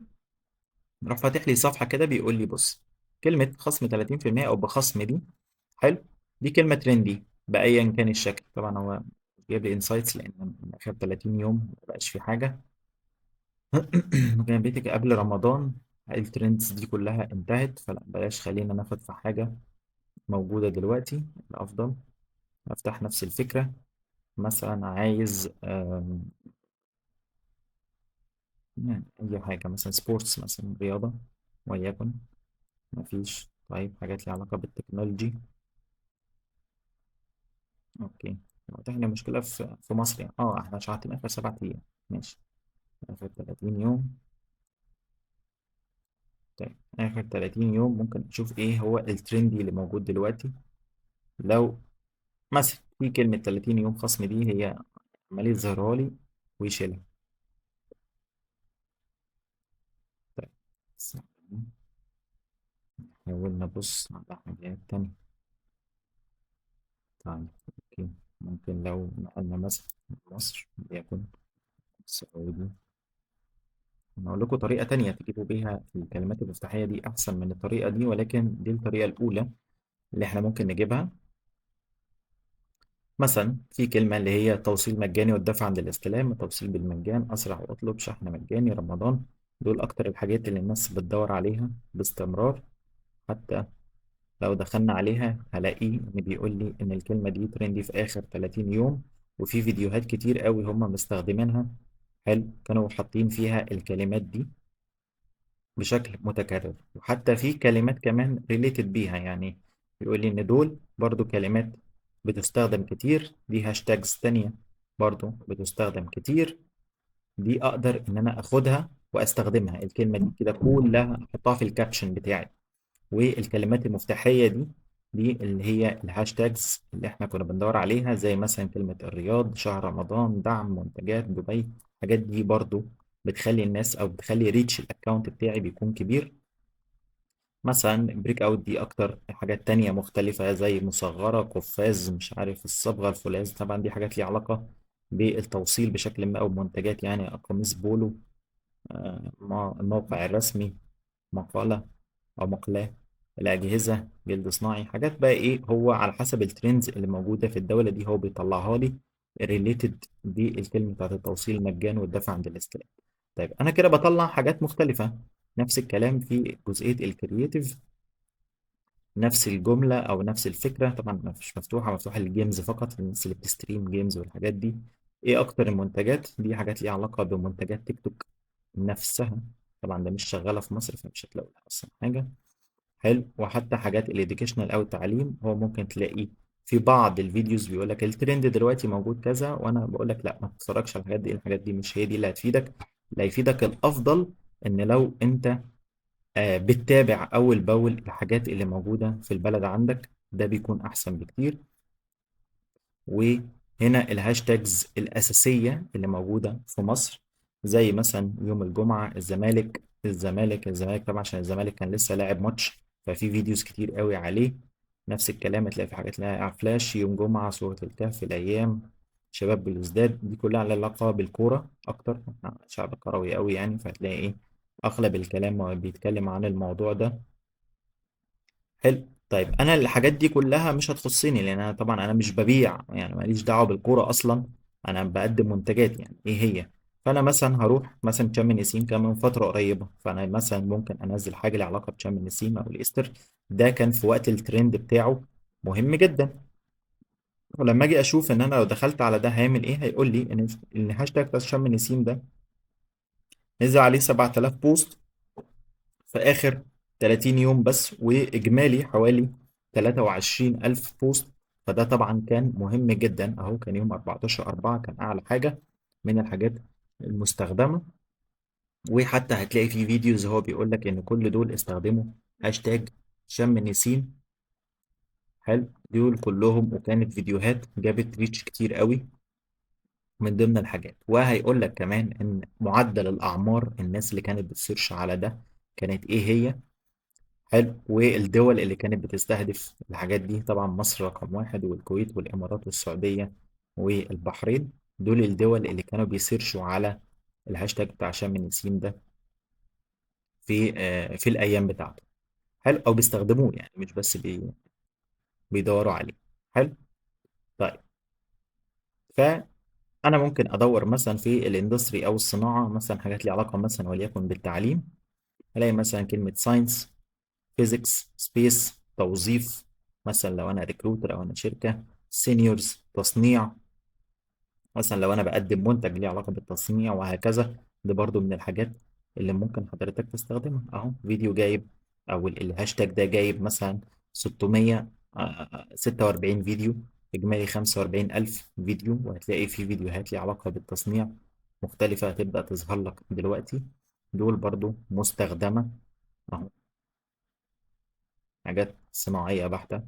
راح فاتح لي صفحة كده بيقول لي بص، كلمة خصم 30% أو بخصم دي، حلو، دي كلمة trendy بأيا كان الشكل. طبعا هو جايب لي insights لأن من آخر 30 يوم ما بقاش في حاجة. كان بيتك قبل رمضان ال trends دي كلها انتهت، فلا بلاش، خلينا ناخد في حاجة موجودة دلوقتي الأفضل. أفتح نفس الفكرة، مثلا عايز يعني أي حاجة، مثلا sports، مثلا رياضة وليكن، مفيش. طيب حاجات ليها علاقة بال technology، okay. واضح إن المشكلة في مصر يعني. إحنا شحاتين آخر 7 أيام، ماشي، آخر 30 يوم. طيب آخر 30 يوم ممكن أشوف إيه هو ال trendy اللي موجود دلوقتي. لو مثلا في كلمة 30 يوم خصم دي هي عمال يظهرها لي ويشيلها. طيب نحاول نبص على حاجات تانية. طيب okay، ممكن لو نقلنا مثلا مصر ليكن السعودي، أنا أقول لكم طريقة تانية تجيبوا بيها الكلمات المفتاحية دي أحسن من الطريقة دي، ولكن دي الطريقة الأولى اللي إحنا ممكن نجيبها. مثلا في كلمة اللي هي توصيل مجاني والدفع عند الاستلام، التوصيل بالمجان، أسرع وأطلب، شحن مجاني، رمضان، دول أكتر الحاجات اللي الناس بتدور عليها باستمرار. حتى لو دخلنا عليها هلاقيه إن بيقول لي إن الكلمة دي ترندي في آخر 30 يوم، وفي فيديوهات كتير قوي هم مستخدمينها، حلو، كانوا حاطين فيها الكلمات دي بشكل متكرر، وحتى في كلمات كمان related بيها، يعني بيقول لي إن دول برضو كلمات بتستخدم كتير، دي hashtags تانية برضو بتستخدم كتير، دي أقدر إن أنا أخدها واستخدمها الكلمة دي كده كلها احطها في ال caption بتاعي. والكلمات المفتاحية دي اللي هي ال hashtags اللي احنا كنا بندور عليها، زي مثلا كلمة الرياض، شهر رمضان، دعم، منتجات، دبي. الحاجات دي برضو بتخلي الناس او بتخلي reach ال account بتاعي بيكون كبير. مثلا break out دي اكتر، حاجات تانية مختلفة زي مصغرة، قفاز، مش عارف الصبغة، الفولاذ. طبعا دي حاجات ليها علاقة بالتوصيل بشكل ما او منتجات، يعني قميص بولو، الموقع الرسمي، مقالة او مقلاة، الأجهزة، جلد صناعي. حاجات بقى ايه هو على حسب ال trends اللي موجودة في الدولة دي هو بيطلعها لي related بالكلمة بتاعت التوصيل المجان والدفع عند الاستلام. طيب انا كده بطلع حاجات مختلفة. نفس الكلام في جزئية ال creative، نفس الجملة أو نفس الفكرة، طبعا ما فيش مفتوحة، مفتوحة لل games فقط، للناس اللي بت stream games والحاجات دي. إيه أكتر المنتجات دي؟ حاجات ليها علاقة بمنتجات تيك توك نفسها، طبعا ده مش شغالة في مصر فمش هتلاقوا لها أصلا حاجة. حلو. وحتى حاجات ال educational أو التعليم، هو ممكن تلاقي في بعض ال videos بيقول لك الترند دلوقتي موجود كذا، وأنا بقول لك لا ما تتفرجش على الحاجات دي، الحاجات دي مش هي دي اللي هتفيدك. اللي هيفيدك الأفضل إن لو أنت بتتابع أول بأول الحاجات اللي موجودة في البلد عندك، ده بيكون أحسن بكتير. وهنا ال hashtags الأساسية اللي موجودة في مصر، زي مثلا يوم الجمعة، الزمالك، الزمالك، الزمالك، طبعا عشان الزمالك كان لسه لاعب ماتش ففي videos كتير قوي عليه. نفس الكلام هتلاقي في حاجات لها فلاش، يوم جمعة، سورة الكهف، الأيام، شباب بلوزداد، دي كلها على علاقة بالكورة أكتر، إحنا شعب كروي قوي يعني، فهتلاقي إيه أغلب الكلام بيتكلم عن الموضوع ده. حلو. طيب أنا الحاجات دي كلها مش هتخصني، لأن أنا طبعا أنا مش ببيع، يعني ماليش دعوة بالكورة أصلا، أنا بقدم منتجات يعني إيه هي. فأنا مثلا هروح مثلا شم النسيم كان من فترة قريبة، فأنا مثلا ممكن أنزل حاجة لها علاقة بشم النسيم أو ال Easter، ده كان في وقت الترند بتاعه مهم جدا. ولما أجي أشوف إن أنا لو دخلت على ده هيعمل إيه، هيقول لي إن الهاشتاج بتاع شم النسيم ده نزل عليه 7000 post في آخر 30 يوم بس، وإجمالي حوالي 23000 post. فده طبعا كان مهم جدا. أهو كان يوم 14/4 كان أعلى حاجة من الحاجات المستخدمة. وحتى هتلاقي في videos هو بيقول لك إن كل دول استخدموا هاشتاج شم النسيم. حلو، دول كلهم، وكانت فيديوهات جابت reach كتير قوي من ضمن الحاجات. وهيقول لك كمان إن معدل الأعمار الناس اللي كانت بت search على ده كانت إيه هي. حلو. والدول اللي كانت بتستهدف الحاجات دي طبعا مصر رقم 1، والكويت والإمارات والسعودية والبحرين، دول الدول اللي كانوا بي search وا على الهاشتاج بتاع شم النسيم ده في الأيام بتاعته. حلو، أو بيستخدموه يعني، مش بس بيدوروا عليه. حلو. طيب فأنا ممكن أدور مثلا في ال industry أو الصناعة، مثلا حاجات ليها علاقة مثلا وليكن بالتعليم، ألاقي مثلا كلمة science، physics، space، توظيف، مثلا لو أنا recruiter أو أنا شركة، seniors، تصنيع، مثلا لو أنا بقدم منتج ليه علاقة بالتصنيع وهكذا. دي برضو من الحاجات اللي ممكن حضرتك تستخدمها. أهو فيديو جايب، أو الهاشتاج ده جايب مثلا ستمية، ستة وأربعين فيديو، إجمالي 45000 فيديو، وهتلاقي في فيديوهات ليها علاقة بالتصنيع مختلفة هتبدأ تظهر لك دلوقتي. دول برضو مستخدمة أهو، حاجات صناعية بحتة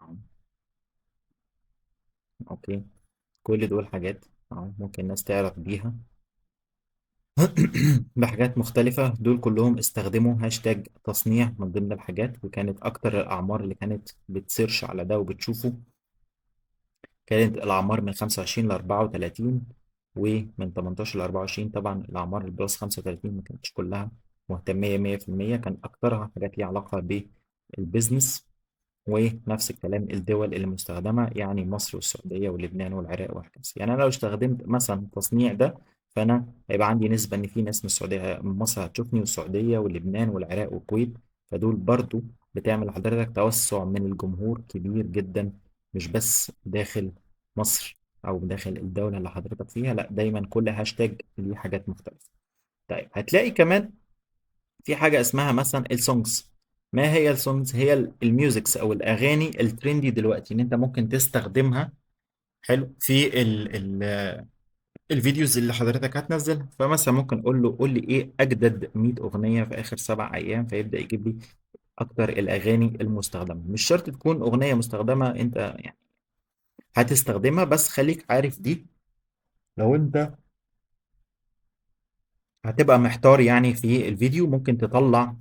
أهو. أوكي، كل دول حاجات أهو ممكن الناس تعرف بيها بحاجات مختلفة. دول كلهم استخدموا هاشتاج تصنيع من ضمن الحاجات، وكانت أكتر الأعمار اللي كانت بت search على ده وبتشوفه كانت الأعمار من 25 ل 34، ومن 18 ل 24. طبعا الأعمار ال plus 35 ما كانتش كلها مهتمية مية في المية، كان أكترها حاجات ليها علاقة بال business. ونفس الكلام الدول اللي مستخدمة، يعني مصر والسعودية ولبنان والعراق وهكذا. يعني أنا لو استخدمت مثلا تصنيع ده، فأنا هيبقى عندي نسبة إن في ناس من السعودية، من مصر هتشوفني، والسعودية ولبنان والعراق والكويت، فدول برضو بتعمل لحضرتك توسع من الجمهور كبير جدا، مش بس داخل مصر أو داخل الدولة اللي حضرتك فيها، لا دايما كل هاشتاج ليه حاجات مختلفة. طيب هتلاقي كمان في حاجة اسمها مثلا ال songs. ما هي ال songs؟ هي ال musics أو الأغاني ال trendy دلوقتي، إن أنت ممكن تستخدمها. حلو، في ال videos اللي حضرتك هتنزلها. فمثلا ممكن اقول له قول لي ايه اجدد 100 اغنية في اخر 7 ايام، فيبدا يجيب لي اكتر الاغاني المستخدمة. مش شرط تكون اغنية مستخدمة انت يعني هتستخدمها، بس خليك عارف دي لو انت هتبقى محتار يعني في الفيديو، ممكن تطلع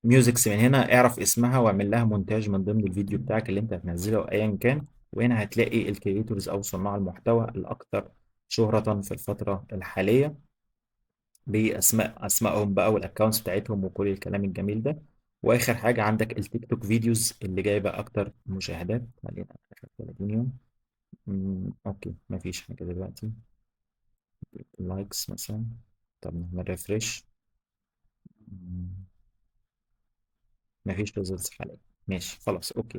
musics من هنا، اعرف اسمها واعمل لها مونتاج من ضمن الفيديو بتاعك اللي انت هتنزله او ايا كان. وهنا هتلاقي ال creators او صناع المحتوى الاكثر شهرة في الفترة الحالية اسمائهم بقى وال accounts بتاعتهم وكل الكلام الجميل ده. واخر حاجة عندك التيك توك videos اللي جايبة اكتر مشاهدات. خلينا اخر 30 يوم. okay، مفيش حاجة دلوقتي. likes مثلا، طب نعمل refresh، مفيش results حاليا. ماشي خلاص okay.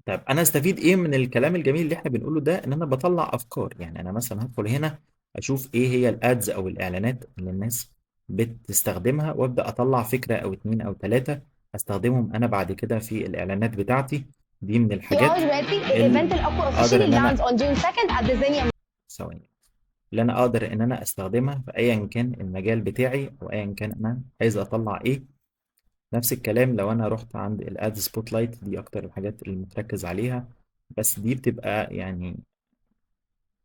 طيب انا استفيد ايه من الكلام الجميل اللي احنا بنقوله ده؟ ان انا بطلع افكار. يعني انا مثلا هدخل هنا اشوف ايه هي ال ads او الاعلانات اللي الناس بتستخدمها، وابدا اطلع فكرة او 2 او 3 استخدمهم انا بعد كده في الاعلانات بتاعتي. دي من
You
الحاجات
are ready.
اللي
ال event الاقوى
اقدر
officially
ان انا
lands on June 2nd at the Xenia.
ثواني، اللي انا اقدر ان انا استخدمها في ايا كان المجال بتاعي او ايا كان انا عايز اطلع ايه. نفس الكلام لو انا رحت عند ال ad spotlight، دي اكتر الحاجات اللي متركز عليها، بس دي بتبقى يعني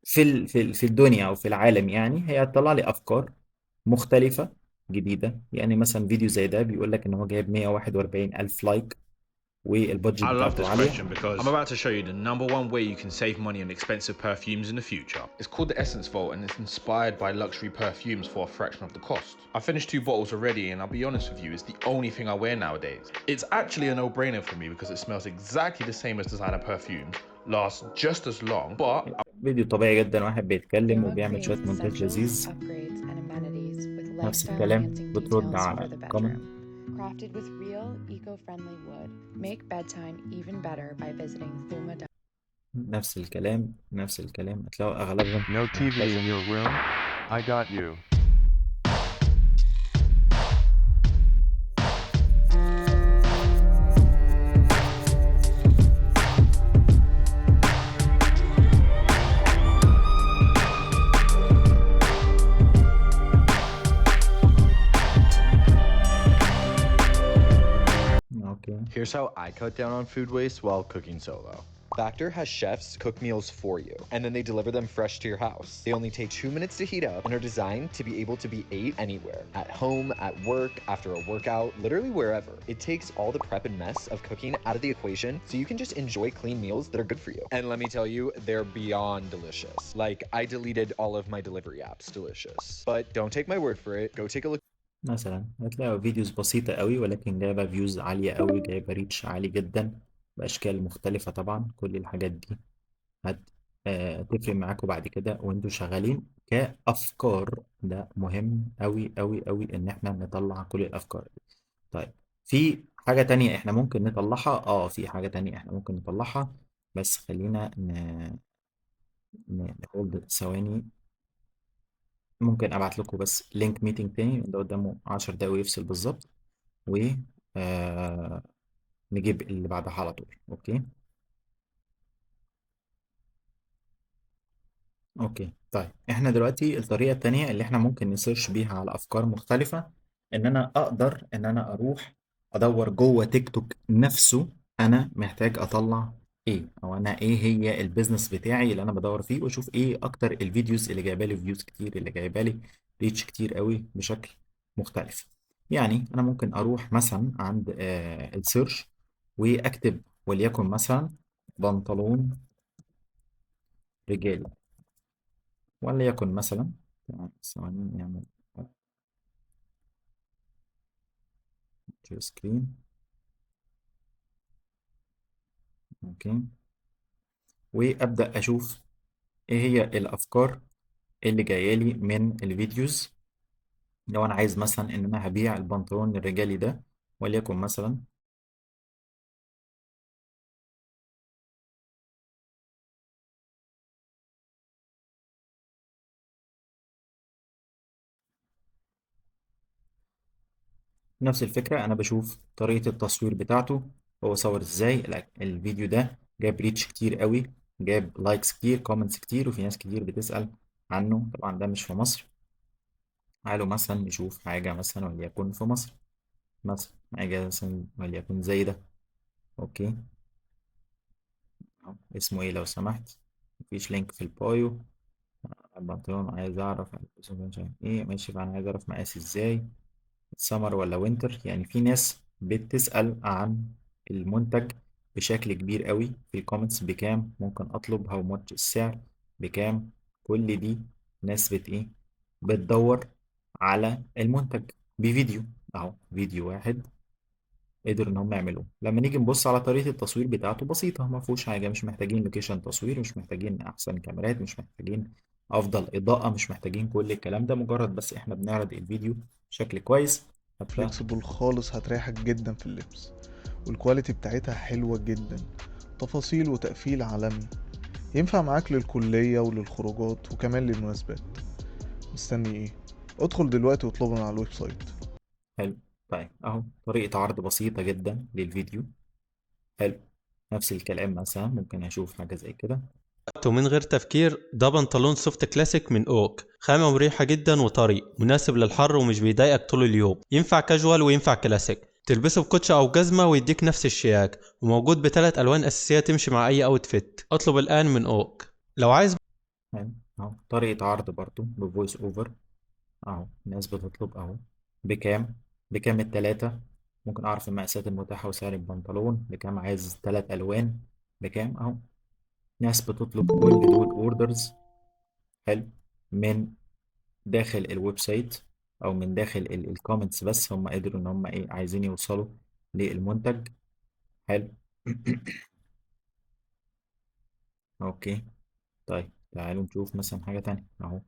في الدنيا او في العالم، يعني هي هتطلع لي افكار مختلفة جديدة. يعني مثلا فيديو زي ده بيقول لك ان هو جايب 141,000 like وال budget
I love
بتاعته
this
عالية.
question because
I'm about to show you the number one way you can save money on expensive perfumes in the future.
It's called the Essence Vault and it's inspired by luxury perfumes for a fraction of the cost. I finished 2 bottles already and I'll be honest with you, it's the only thing I wear nowadays. It's actually a no-brainer for me because it smells exactly the same as designer perfumes, lasts just as long, but
فيديو طبيعي جدا، واحد بيتكلم
Thuma
وبيعمل
creates
شوية مونتاج
essentials,
لذيذ.
upgrades, and amenities with
نفس
lifestyle
الكلام
enhancing
بترد
details for
على
the
comment.
bedroom. Crafted with real, eco-friendly wood. Make bedtime even better by visiting thuma.com.
نفس الكلام، نفس الكلام، هتلاقوا اغلبهم
No TV in your room? I got you.
Okay.
Here's how I cut down on food waste while cooking solo. Factor has chefs cook meals for you, and then they deliver them fresh to your house. They only take 2 minutes to heat up and are designed to be able to be ate anywhere. At home, at work, after a workout, literally wherever. It takes all the prep and mess of cooking out of the equation so you can just enjoy clean meals that are good for you. And let me tell you, they're beyond delicious. Like, I deleted all of my delivery apps. Delicious. But don't take my word for it. Go take a look.
مثلا هتلاقوا videos بسيطة قوي ولكن جايبة views عالية قوي، جايبة reach عالي جدا بأشكال مختلفة. طبعا كل الحاجات دي هتفرق معاكم بعد كده وانتوا شغالين كأفكار. ده مهم قوي قوي قوي ان احنا نطلع كل الأفكار دي. طيب في حاجة تانية احنا ممكن نطلعها، في حاجة تانية احنا ممكن نطلعها، بس خلينا ن hold ثواني. ممكن ابعت لكم بس link meeting تاني، ده قدامه 10 دقايق ويفصل بالظبط، و نجيب اللي بعدها على طول. okay okay. طيب احنا دلوقتي الطريقة التانية اللي احنا ممكن ن search بيها على افكار مختلفة، ان انا اقدر ان انا اروح ادور جوه تيك توك نفسه انا محتاج اطلع ايه، او انا ايه هي ال business بتاعي اللي انا بدور فيه، واشوف ايه اكتر ال videos اللي جايبه لي views كتير، اللي جايبه لي reach كتير قوي بشكل مختلف. يعني انا ممكن اروح مثلا عند ال search واكتب وليكن مثلا بنطلون رجالي، وليكن مثلا ثواني نعمل share screen. okay، وابدا اشوف ايه هي الافكار اللي جاية لي من ال videos. لو انا عايز مثلا ان انا هبيع البنطلون الرجالي ده، وليكن مثلا نفس الفكرة، أنا بشوف طريقة التصوير بتاعته، هو صور إزاي الفيديو ده جاب reach كتير قوي، جاب likes كتير، comments كتير، وفي ناس كتير بتسأل عنه. طبعا ده مش في مصر. تعالوا مثلا نشوف حاجة مثلا وليكن في مصر، مثلا حاجة مثلا وليكن زي ده. okay، أهو. اسمه ايه لو سمحت؟ مفيش link في ال bio. البنطلون عايز اعرف مش عارف ايه، ماشي. فانا عايز اعرف مقاسي ازاي، سمر ولا winter. يعني في ناس بتسأل عن المنتج بشكل كبير قوي في ال comments، بكام ممكن اطلب، how much السعر بكام. كل دي ناس بت ايه، بتدور على المنتج بفيديو. اهو فيديو واحد قدروا ان هم يعملوه. لما نيجي نبص على طريقة التصوير بتاعته بسيطة، ما فيهوش حاجة، مش محتاجين location تصوير، مش محتاجين احسن كاميرات، مش محتاجين افضل اضاءة، مش محتاجين كل الكلام ده، مجرد بس احنا بنعرض الفيديو بشكل كويس. حتى
flexible خالص، هتريحك جدا في اللبس، وال quality بتاعتها حلوة جدا، تفاصيل وتقفيل عالمي، ينفع معاك للكلية وللخروجات وكمان للمناسبات. مستني ايه؟ ادخل دلوقتي واطلبه من على ال website.
حلو. طيب اهو طريقة عرض بسيطة جدا للفيديو. حلو. نفس الكلام مثلا ممكن اشوف حاجة زي كده.
ومن غير تفكير، ده بنطلون soft classic من اوك، خامة مريحة جدا وطري، مناسب للحر ومش بيضايقك طول اليوم، ينفع كاجوال وينفع كلاسيك، تلبسه بكوتش او جزمة ويديك نفس الشياك، وموجود بثلاث الوان اساسية تمشي مع اي outfit. اطلب الان من اوك لو عايز.
حلو. اهو طريقة عرض برضو ب voice over. اهو الناس بتطلب اهو، بكام، بكام التلاتة، ممكن اعرف المقاسات المتاحة وسعر البنطلون بكام، عايز 3 الوان بكام. اهو ناس بتطلب كل دول orders. حلو. من داخل ال website او من داخل ال comments، بس هم قدروا ان هم ايه، عايزين يوصلوا للمنتج. حلو. okay طيب تعالوا نشوف مثلا حاجة تانية. اهو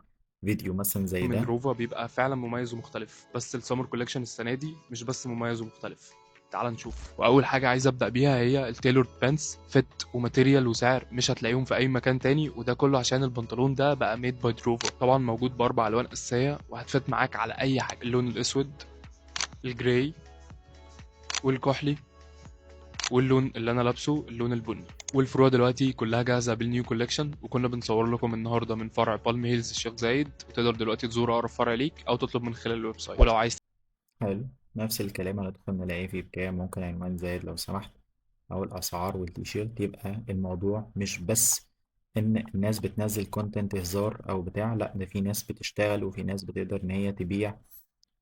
فيديو مثلا زي
من
ده
روفا بيبقى فعلا مميز ومختلف، بس ال summer collection السنة دي مش بس مميز ومختلف. تعال نشوف. واول حاجة عايز ابدا بيها هي ال tailored pants، fit و material وسعر مش هتلاقيهم في اي مكان تاني، وده كله عشان البنطلون ده بقى made by دروفا. طبعا موجود باربع الوان اساسية وهت fit معاك على اي حاجة، اللون الاسود، ال gray، والكحلي، واللون اللي انا لابسه اللون البني. والفروع دلوقتي كلها جاهزة بال new collection، وكنا بنصور لكم النهارده من فرع بالم هيلز الشيخ زايد، وتقدر دلوقتي تزور اقرب فرع ليك او تطلب من خلال ال website. ولو عايز.
حلو. نفس الكلام، هندخل نلاقي فيه بكام، ممكن عنوان زايد لو سمحت، او الاسعار والتيشيرت. يبقى الموضوع مش بس ان الناس بتنزل content هزار او بتاع، لا ده في ناس بتشتغل وفي ناس بتقدر ان هي تبيع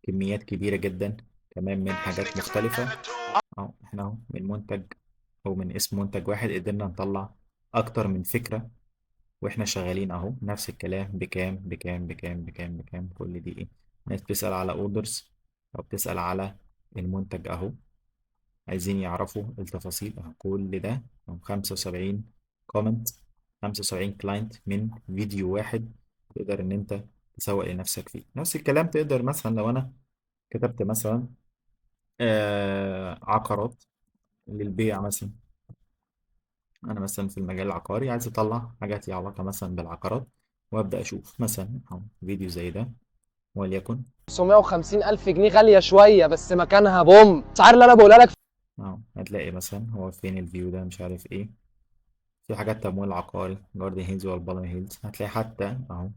كميات كبيرة جدا كمان من حاجات مختلفة. اهو احنا اهو من منتج او من اسم منتج واحد قدرنا نطلع اكتر من فكرة واحنا شغالين. اهو نفس الكلام، بكام بكام بكام بكام بكام، كل دي ايه، ناس بتسأل على orders او بتسأل على المنتج اهو، عايزين يعرفوا التفاصيل اهو. كل ده 75 comment، 75 client من فيديو واحد تقدر ان انت تسوق لنفسك فيه. نفس الكلام تقدر مثلا لو انا كتبت مثلا عقارات للبيع مثلا، انا مثلا في المجال العقاري عايز اطلع حاجات ليها علاقة مثلا بالعقارات، وابدا اشوف مثلا اهو فيديو زي ده وليكن
950 ألف جنيه، غالية شوية بس مكانها بوم. الأسعار اللي أنا بقولها لك
اهو هتلاقي مثلا هو فين ال view ده مش عارف ايه، في حاجات تمويل عقاري جاردن هيلز ولا بالم هيلز، هتلاقي حتى اهو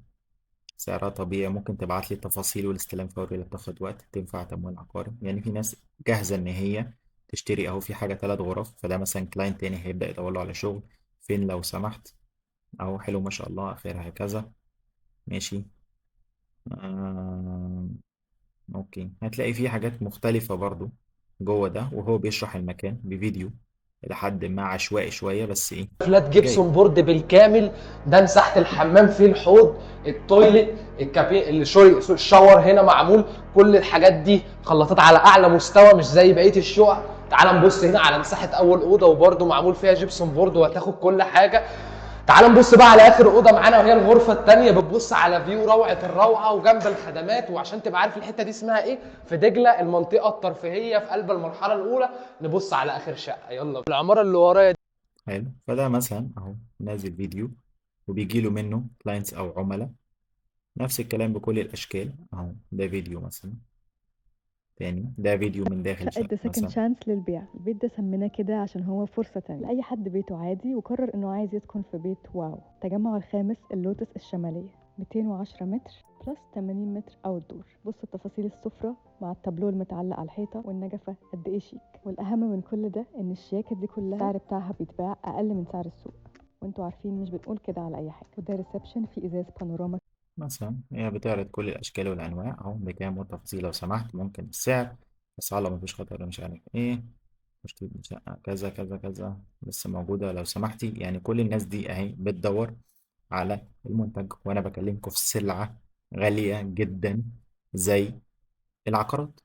سعرها طبيعي، ممكن تبعت لي التفاصيل والاستلام فوري اللي بتاخد وقت، تنفع تمويل عقاري. يعني في ناس جاهزة ان هي تشتري اهو، في حاجة 3 غرف، فده مثلا client تاني هيبدأ يدور له على شغل، فين لو سمحت اهو، حلو ما شاء الله اخرها كذا ماشي. okay هتلاقي في حاجات مختلفة برضو جوه ده، وهو بيشرح المكان بفيديو إلى حد ما عشوائي شوية بس إيه
flat
جاي.
gypsum board بالكامل. ده مساحة الحمام، فيه الحوض، ال toilet، الكابي، sorry ال shower هنا معمول، كل الحاجات دي خلطات على اعلى مستوى مش زي بقية الشقق. تعال نبص هنا على مساحة اول اوضة، وبرده معمول فيها gypsum board وهتاخد كل حاجة. تعال نبص بقى على اخر اوضة معانا وهي الغرفة الثانية، بتبص على view روعه الروعة وجنب الخدمات. وعشان تبقى عارف الحتة دي اسمها ايه، في دجله، المنطقة الترفيهية في قلب المرحلة الاولى. نبص على اخر شقه، يلا العمارة اللي ورايا.
حلو. فده مثلا اهو نازل فيديو وبيجي له منه clients او عملاء. نفس الكلام بكل الاشكال اهو، ده فيديو مثلا تاني، ده فيديو من داخل
شقة
شقة
The Second
مثلا.
Chance للبيع. البيت ده سميناه كده عشان هو فرصة تانية لأي حد بيته عادي وقرر إنه عايز يسكن في بيت wow. التجمع الخامس، اللوتس الشمالية، 210 متر plus 80 متر outdoor. بص التفاصيل، السفرة مع التابلو المتعلق على الحيطة والنجفة قد ايه شيك. والأهم من كل ده إن الشياكة دي كلها السعر بتاعها بيتباع أقل من سعر السوق، وانتوا عارفين مش بنقول كده على أي حاجة. وده reception فيه إزاز بانوراما.
مثلا هي بتعرض كل الأشكال والأنواع أهو، بكام والتفاصيل لو سمحت، ممكن السعر، أسعار لو مفيش خطر، مش عارف إيه، تشطيب شقة كذا كذا كذا لسه موجودة لو سمحتي. يعني كل الناس دي أهي بتدور على المنتج، وأنا بكلمكم في سلعة غالية جدا زي العقارات،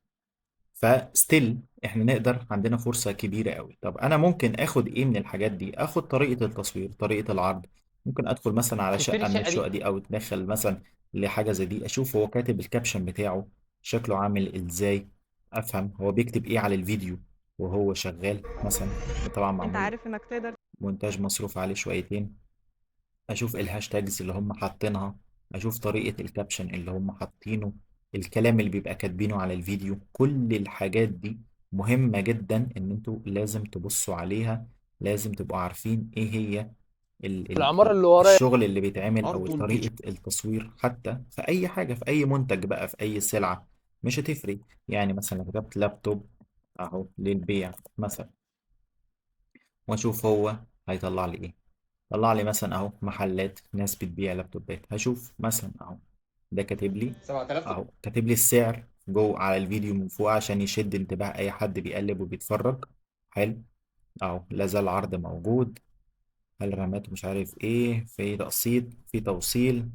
ف still احنا نقدر، عندنا فرصة كبيرة قوي. طب انا ممكن اخد ايه من الحاجات دي؟ اخد طريقة التصوير، طريقة العرض. ممكن ادخل مثلا على
تشتري
شقة من
الشقة دي؟
الشقق دي، او اتدخل مثلا لحاجة زي دي، اشوف هو كاتب ال caption بتاعه شكله عامل ازاي، افهم هو بيكتب ايه على الفيديو وهو شغال مثلا. طبعا
انت
معمول
عارف انك تقدر
مونتاج مصروف عليه شويتين. اشوف ال hashtags اللي هم حاطينها، اشوف طريقة ال caption اللي هم حاطينه، الكلام اللي بيبقى كاتبينه على الفيديو. كل الحاجات دي مهمة جدا ان انتوا لازم تبصوا عليها، لازم تبقوا عارفين ايه هي
العمارة اللي ورايا
الشغل اللي بيتعمل او
أرض
طريقة التصوير، حتى في اي حاجة، في اي منتج بقى، في اي سلعة، مش هتفرق. يعني مثلا لو كتبت لابتوب اهو للبيع مثلا، واشوف هو هيطلع لي ايه. طلع لي مثلا اهو محلات ناس بتبيع لابتوبات. هشوف مثلا اهو ده كاتب لي
7000
اهو، كاتب لي السعر جوه على الفيديو من فوق عشان يشد انتباه اي حد بيقلب وبيتفرج. حلو، اهو لازال العرض موجود، هل رامات مش عارف ايه، في تقسيط، في توصيل،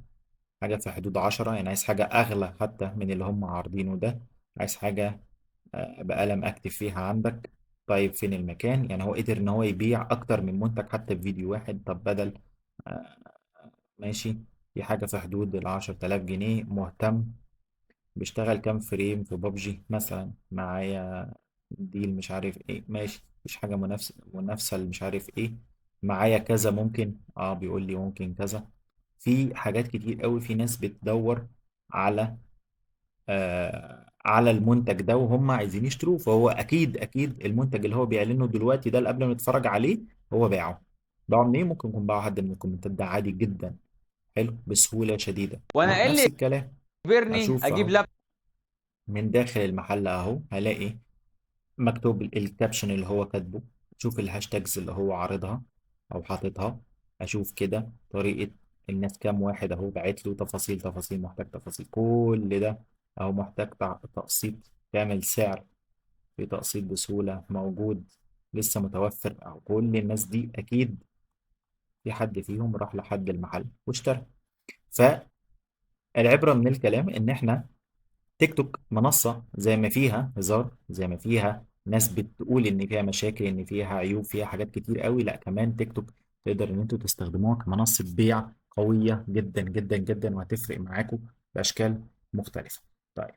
حاجة في حدود 10. يعني عايز حاجة اغلى حتى من اللي هم عارضينه ده، عايز حاجة بقلم اكتب فيها عندك. طيب فين المكان؟ يعني هو قدر ان هو يبيع اكتر من منتج حتى في فيديو واحد. طب بدل ماشي، في حاجة في حدود 10,000 جنيه، مهتم، بيشتغل كام frame في بابجي مثلا، معايا deal مش عارف ايه، ماشي، مفيش حاجة منافسة اللي مش عارف ايه، معايا كذا ممكن، بيقول لي ممكن كذا. في حاجات كتير قوي، في ناس بتدور على المنتج ده وهم عايزين يشتروه، فهو اكيد اكيد المنتج اللي هو بيعلنه دلوقتي ده اللي قبل ما نتفرج عليه هو باعه. باعه منين؟ ممكن يكون باعه حد من الكومنتات، ده عادي جدا، حلو، بسهولة شديدة.
وانا ايه
نفس
اللي
الكلام
يجبرني
اشوف
اجيب
اهو
لاب
من داخل المحل اهو، هلاقي مكتوب ال caption اللي هو كاتبه، اشوف ال hashtags اللي هو عارضها او حاططها، اشوف كده طريقة الناس كام واحد اهو باعت له تفاصيل، تفاصيل، محتاج تفاصيل، كل ده اهو محتاج تقسيط، تعمل سعر في تقسيط بسهولة، موجود لسه متوفر اهو. كل الناس دي اكيد في حد فيهم راح لحد المحل واشترى. فالعبرة من الكلام ان احنا تيك توك منصة زي ما فيها هزار، زي ما فيها ناس بتقول ان فيها مشاكل، ان فيها عيوب، فيها حاجات كتير قوي، لا كمان تيك توك تقدر ان انتوا تستخدموها كمنصة بيع قوية جدا جدا جدا، وهتفرق معاكم بأشكال مختلفة. طيب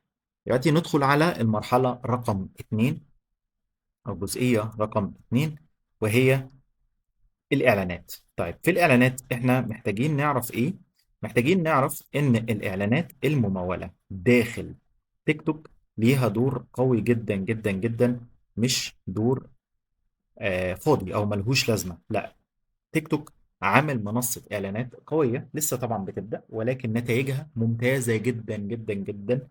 دلوقتي ندخل على المرحلة رقم 2 او جزئية رقم 2، وهي الإعلانات. طيب في الإعلانات احنا محتاجين نعرف ايه؟ محتاجين نعرف ان الإعلانات الممولة داخل تيك توك ليها دور قوي جدا جدا جدا، مش دور فاضي او ملهوش لازمة. لا، تيك توك عامل منصة إعلانات قوية لسه طبعا بتبدأ، ولكن نتائجها ممتازة جدا جدا جدا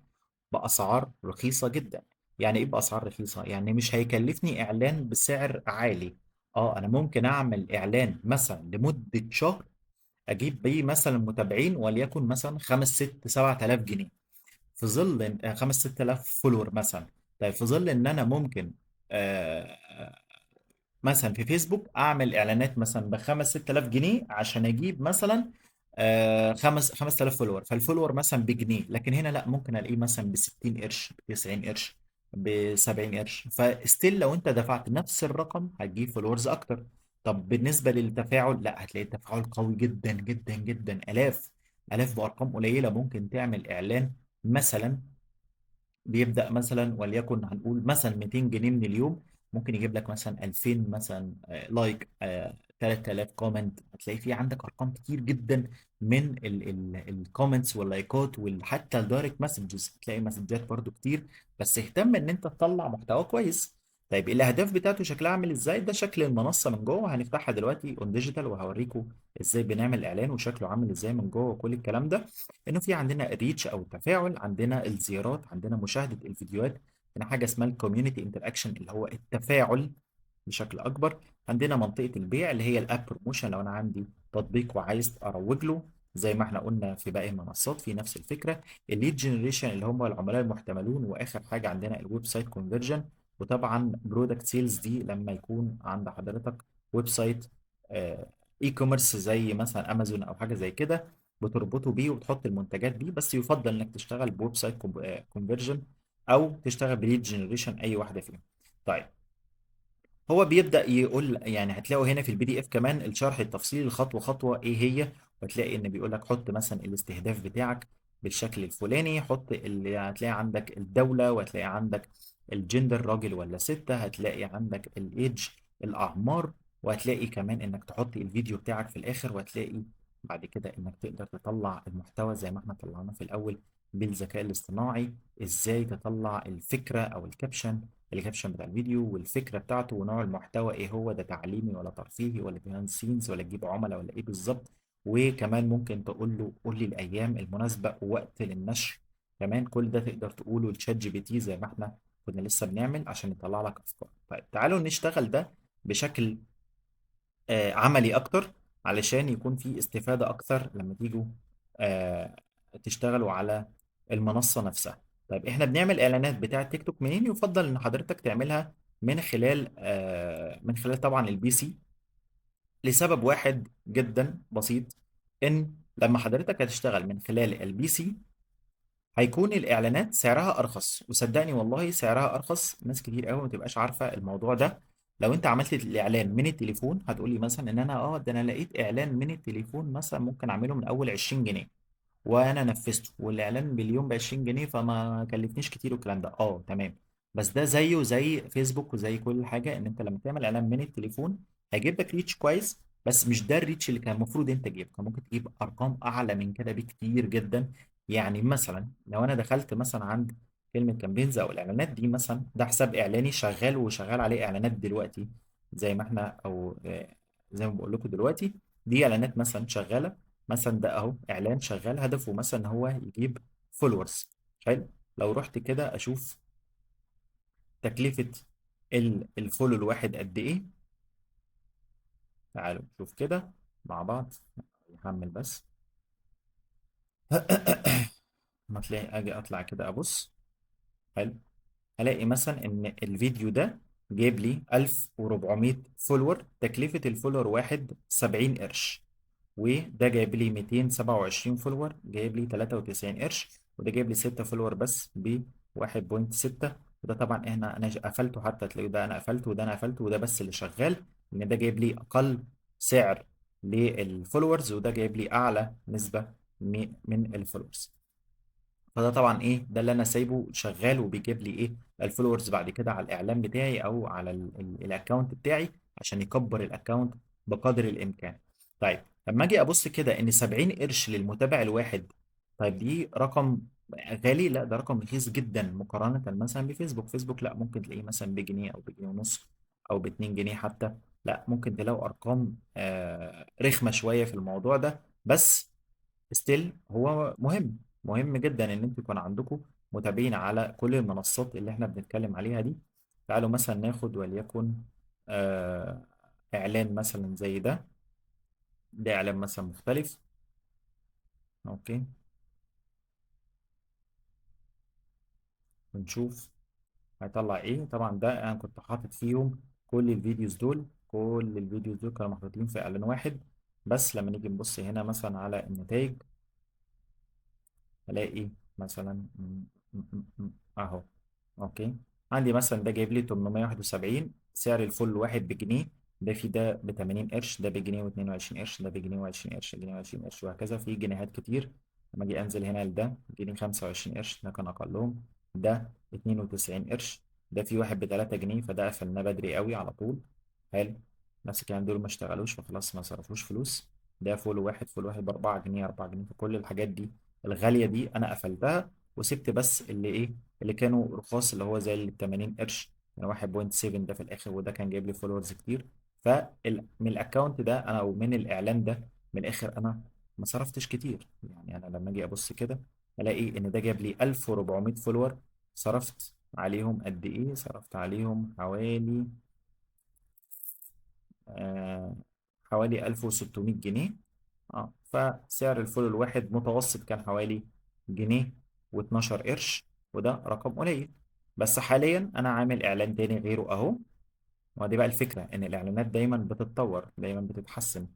بأسعار رخيصة جدا. يعني إيه بأسعار رخيصة؟ يعني مش هيكلفني إعلان بسعر عالي. أنا ممكن أعمل إعلان مثلا لمدة شهر أجيب بيه مثلا متابعين وليكن مثلا 5 6 7000 جنيه، في ظل 5 6000 follower مثلا. طيب في ظل إن أنا ممكن مثلا في فيسبوك اعمل اعلانات مثلا ب 5 6000 جنيه عشان اجيب مثلا 5000 follower، فال follower مثلا بجنيه، لكن هنا لا، ممكن الاقيه مثلا ب 60 قرش، ب 90 قرش، ب 70 قرش. ف still لو انت دفعت نفس الرقم هتجيب followers اكتر. طب بالنسبة للتفاعل، لا هتلاقي التفاعل قوي جدا جدا جدا، الاف الاف بارقام قليله. ممكن تعمل اعلان مثلا بيبدأ مثلا وليكن هنقول مثلا 200 جنيه من اليوم، ممكن يجيب لك مثلا 2000 مثلا like، 3000 comment، هتلاقي في عندك ارقام كتير جدا من ال comments واللايكات وحتى ال direct messages، هتلاقي مسجات برضو كتير. بس اهتم ان انت تطلع محتوى كويس. طيب الاهداف بتاعته شكلها عامل ازاي؟ ده شكل المنصة من جوه، هنفتحها دلوقتي on digital وهوريكم ازاي بنعمل اعلان وشكله عامل ازاي من جوه وكل الكلام ده. انه في عندنا ال reach او التفاعل، عندنا الزيارات، عندنا مشاهده الفيديوهات، عندنا حاجة اسمها ال community interaction اللي هو التفاعل بشكل اكبر، عندنا منطقة البيع اللي هي ال app promotion لو انا عندي تطبيق وعايز اروج له زي ما احنا قلنا في باقي المنصات في نفس الفكرة، ال lead generation اللي هم العملاء المحتملون، واخر حاجة عندنا ال website conversion، وطبعا product sales دي لما يكون عند حضرتك website e-commerce زي مثلا امازون او حاجة زي كده بتربطه بيه وتحط المنتجات بيه، بس يفضل انك تشتغل ب website conversion او تشتغل ب lead generation، اي واحدة فيهم. طيب هو بيبدأ يقول، يعني هتلاقوا هنا في ال PDF كمان الشرح التفصيلي خطوة خطوة ايه هي، وهتلاقي ان بيقول لك حط مثلا الاستهداف بتاعك بالشكل الفلاني، حط اللي هتلاقي عندك الدولة، وهتلاقي عندك الجندر راجل ولا ست، هتلاقي عندك الايدج الاعمار، وهتلاقي كمان انك تحط الفيديو بتاعك في الاخر، وهتلاقي بعد كده انك تقدر تطلع المحتوى زي ما احنا طلعناه في الاول بالذكاء الاصطناعي، ازاي تطلع الفكرة او ال caption، ال caption بتاع الفيديو والفكرة بتاعته ونوع المحتوى ايه هو، ده تعليمي ولا ترفيهي ولا behind scenes ولا تجيب عملاء ولا ايه بالظبط. وكمان ممكن تقول له قول لي الايام المناسبة ووقت للنشر، كمان كل ده تقدر تقوله ل ChatGPT زي ما احنا كنا لسه بنعمل عشان يطلع لك افكار. طيب تعالوا نشتغل ده بشكل عملي اكتر علشان يكون في استفادة اكتر لما تيجوا تشتغلوا على المنصة نفسها. طيب احنا بنعمل اعلانات بتاعة تيك توك منين؟ يفضل ان حضرتك تعملها من خلال طبعا ال PC، لسبب واحد جدا بسيط، ان لما حضرتك هتشتغل من خلال ال PC هيكون الاعلانات سعرها ارخص، وصدقني والله سعرها ارخص. ناس كتير قوي ما تبقاش عارفة الموضوع ده. لو انت عملت الاعلان من التليفون هتقولي مثلا ان انا ده انا لقيت اعلان من التليفون مثلا ممكن اعمله من اول 20 جنيه وانا نفذته، والاعلان باليوم ب 20 جنيه فما كلفنيش كتير والكلام ده. تمام، بس ده زيه زي فيسبوك وزي كل حاجة، ان انت لما تعمل اعلان من التليفون هيجيب لك reach كويس، بس مش ده ال reach اللي كان المفروض انت تجيبه، كان ممكن تجيب ارقام اعلى من كده بكتير جدا. يعني مثلا لو انا دخلت مثلا عند كلمة campaigns او الاعلانات دي مثلا، ده حساب اعلاني شغال وشغال عليه اعلانات دلوقتي زي ما احنا او زي ما بقول لكم دلوقتي، دي اعلانات مثلا شغالة، مثلا ده اهو اعلان شغال هدفه مثلا ان هو يجيب followers. حلو، لو رحت كده اشوف تكلفة ال follow الواحد قد ايه، تعالوا نشوف كده مع بعض، نحمل بس ما تلاقي اجي اطلع كده ابص. حلو، هلاقي مثلا ان الفيديو ده جايب لي 1400 follower، تكلفة ال follower واحد 70 قرش، وده جايب لي 227 follower جايب لي 93 قرش، وده جايب لي 6 follower بس ب 1.6. وده طبعا احنا انا قفلته، حتى تلاقيه ده انا قفلته وده انا قفلته وده بس اللي شغال، لان ده جايب لي اقل سعر لل followers وده جايب لي اعلى نسبة من ال followers. فده طبعا ايه ده اللي انا سايبه شغال وبيجيب لي ايه ال followers بعد كده على الاعلان بتاعي او على ال account بتاعي عشان يكبر ال account بقدر الامكان. طيب لما اجي ابص كده ان 70 قرش للمتابع الواحد، طيب دي رقم غالي؟ لا ده رقم رخيص جدا مقارنة مثلا بفيسبوك. فيسبوك لا ممكن تلاقيه مثلا بجنيه او بجنيه ونص او ب2 جنيه حتى، لا ممكن تلاقوا ارقام رخمة شوية في الموضوع ده، بس still هو مهم، مهم جدا ان انتوا يكون عندكم متابعين على كل المنصات اللي احنا بنتكلم عليها دي. تعالوا مثلا ناخد وليكن اعلان مثلا زي ده، ده اعلان مثلا مختلف. okay ونشوف هيطلع ايه. طبعا ده انا كنت حاطط فيهم كل ال videos دول، كل ال videos دول كانوا محطوطين في اعلان واحد بس. لما نيجي نبص هنا مثلا على النتائج الاقي مثلا اهو okay عندي مثلا ده جايب لي 871، سعر ال follow واحد بجنيه، ده في ده ب 80 قرش، ده بجنيه و22 قرش، ده بجنيه و20 قرش، جنيه و20 قرش، وهكذا في جنيهات كتير. لما اجي انزل هنا لده جنيه 25 قرش، ده كان اقلهم، ده 92 قرش، ده في واحد ب 3 جنيه، فده قفلناه بدري قوي على طول. حلو، نفس الكلام دول ما اشتغلوش فخلاص ما صرفوش فلوس. ده follow واحد، follow واحد ب4 جنيه، 4 جنيه. فكل الحاجات دي الغالية دي أنا قفلتها، وسبت بس اللي إيه اللي كانوا رخاص، اللي هو زي اللي 80 قرش، يعني 1.7 ده في الآخر، وده كان جايب لي followers كتير. فمن ال account ده أنا، أو من الإعلان ده من الآخر، أنا ما صرفتش كتير. يعني أنا لما أجي أبص كده ألاقي إن ده جاب لي 1400 follower، صرفت عليهم قد إيه؟ صرفت عليهم حوالي 1600 جنيه. فسعر ال follow الواحد متوسط كان حوالي جنيه واتناشر قرش، وده رقم قليل. بس حاليا انا عامل اعلان تاني غيره اهو. ودي بقى الفكرة، ان الاعلانات دايما بتتطور، دايما بتتحسن،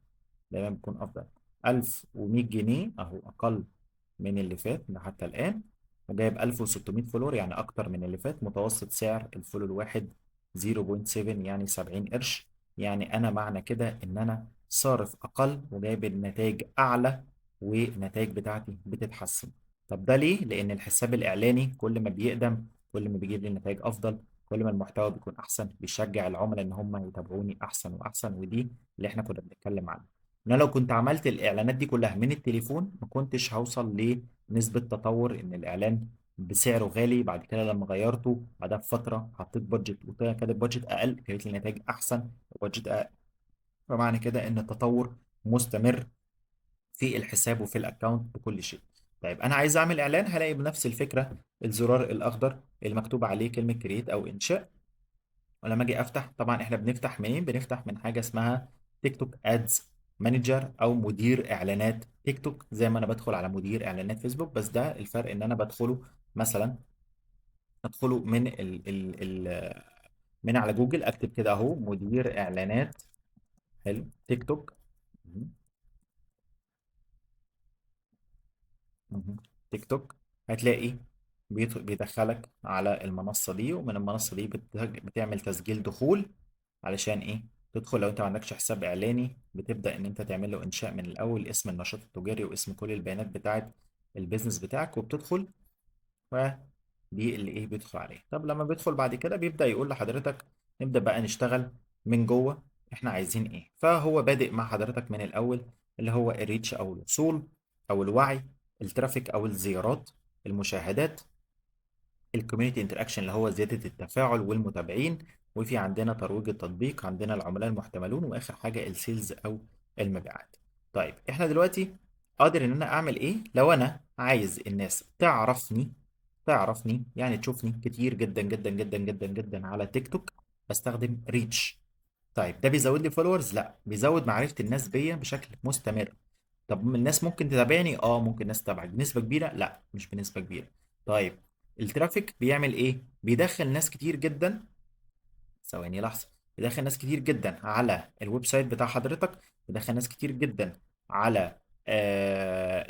دايما بتكون افضل. 1100 جنيه اهو، اقل من اللي فات حتى الان، وجايب 1600 follower، يعني اكتر من اللي فات. متوسط سعر ال follow الواحد 0.7، يعني 70 قرش. يعني انا معنى كده ان انا صارف اقل وجايب النتائج اعلى، والنتائج بتاعتي بتتحسن. طب ده ليه؟ لان الحساب الاعلاني كل ما بيقدم كل ما بيجيب لي نتائج افضل، كل ما المحتوى بيكون احسن، بيشجع العملاء ان هم يتابعوني احسن واحسن. ودي اللي احنا كنا بنتكلم عنها، ان انا لو كنت عملت الاعلانات دي كلها من التليفون ما كنتش هوصل لنسبة تطور ان الاعلان بسعره غالي. بعد كده لما غيرته بعدها بفترة حطيت budget، وطلع كده budget اقل، جابت لي نتائج احسن budget اقل. فمعنى كده ان التطور مستمر في الحساب وفي ال account بكل شيء. طيب انا عايز اعمل اعلان، هلاقي بنفس الفكرة الزرار الاخضر اللي مكتوب عليه كلمة create او انشاء. ولما اجي افتح، طبعا احنا بنفتح منين؟ بنفتح من حاجة اسمها تيك توك ads manager، او مدير اعلانات تيك توك، زي ما انا بدخل على مدير اعلانات فيسبوك، بس ده الفرق ان انا بدخله مثلا، ادخله من ال ال ال من على جوجل، اكتب كده اهو مدير اعلانات، حلو، تيك توك، تيك توك، هتلاقي بيدخلك على المنصة دي، ومن المنصة دي بتعمل تسجيل دخول. علشان ايه؟ تدخل. لو انت ما عندكش حساب اعلاني بتبدأ ان انت تعمل له انشاء من الاول، اسم النشاط التجاري واسم كل البيانات بتاعت ال business بتاعك، وبتدخل. فدي اللي ايه بيدخل عليه. طب لما بيدخل بعد كده بيبدأ يقول لحضرتك نبدأ بقى نشتغل من جوه، احنا عايزين ايه. فهو بادئ مع حضرتك من الاول اللي هو ال reach او الوصول او الوعي، ال traffic او الزيارات، المشاهدات، ال community interaction اللي هو زيادة التفاعل والمتابعين، وفي عندنا ترويج التطبيق، عندنا العملاء المحتملون، واخر حاجة ال sales او المبيعات. طيب احنا دلوقتي قادر ان انا اعمل ايه لو انا عايز الناس تعرفني يعني تشوفني كتير جدا جدا جدا جدا جدا على تيك توك، بستخدم reach. طيب ده بيزود لي followers؟ لا، بيزود معرفة الناس بيا بشكل مستمر. طب الناس ممكن تتابعني؟ ممكن الناس تتابعك بنسبة كبيرة؟ لا، مش بنسبة كبيرة. طيب ال traffic بيعمل ايه؟ بيدخل ناس كتير جدا، ثواني لحظة، بيدخل ناس كتير جدا على ال website بتاع حضرتك، بيدخل ناس كتير جدا على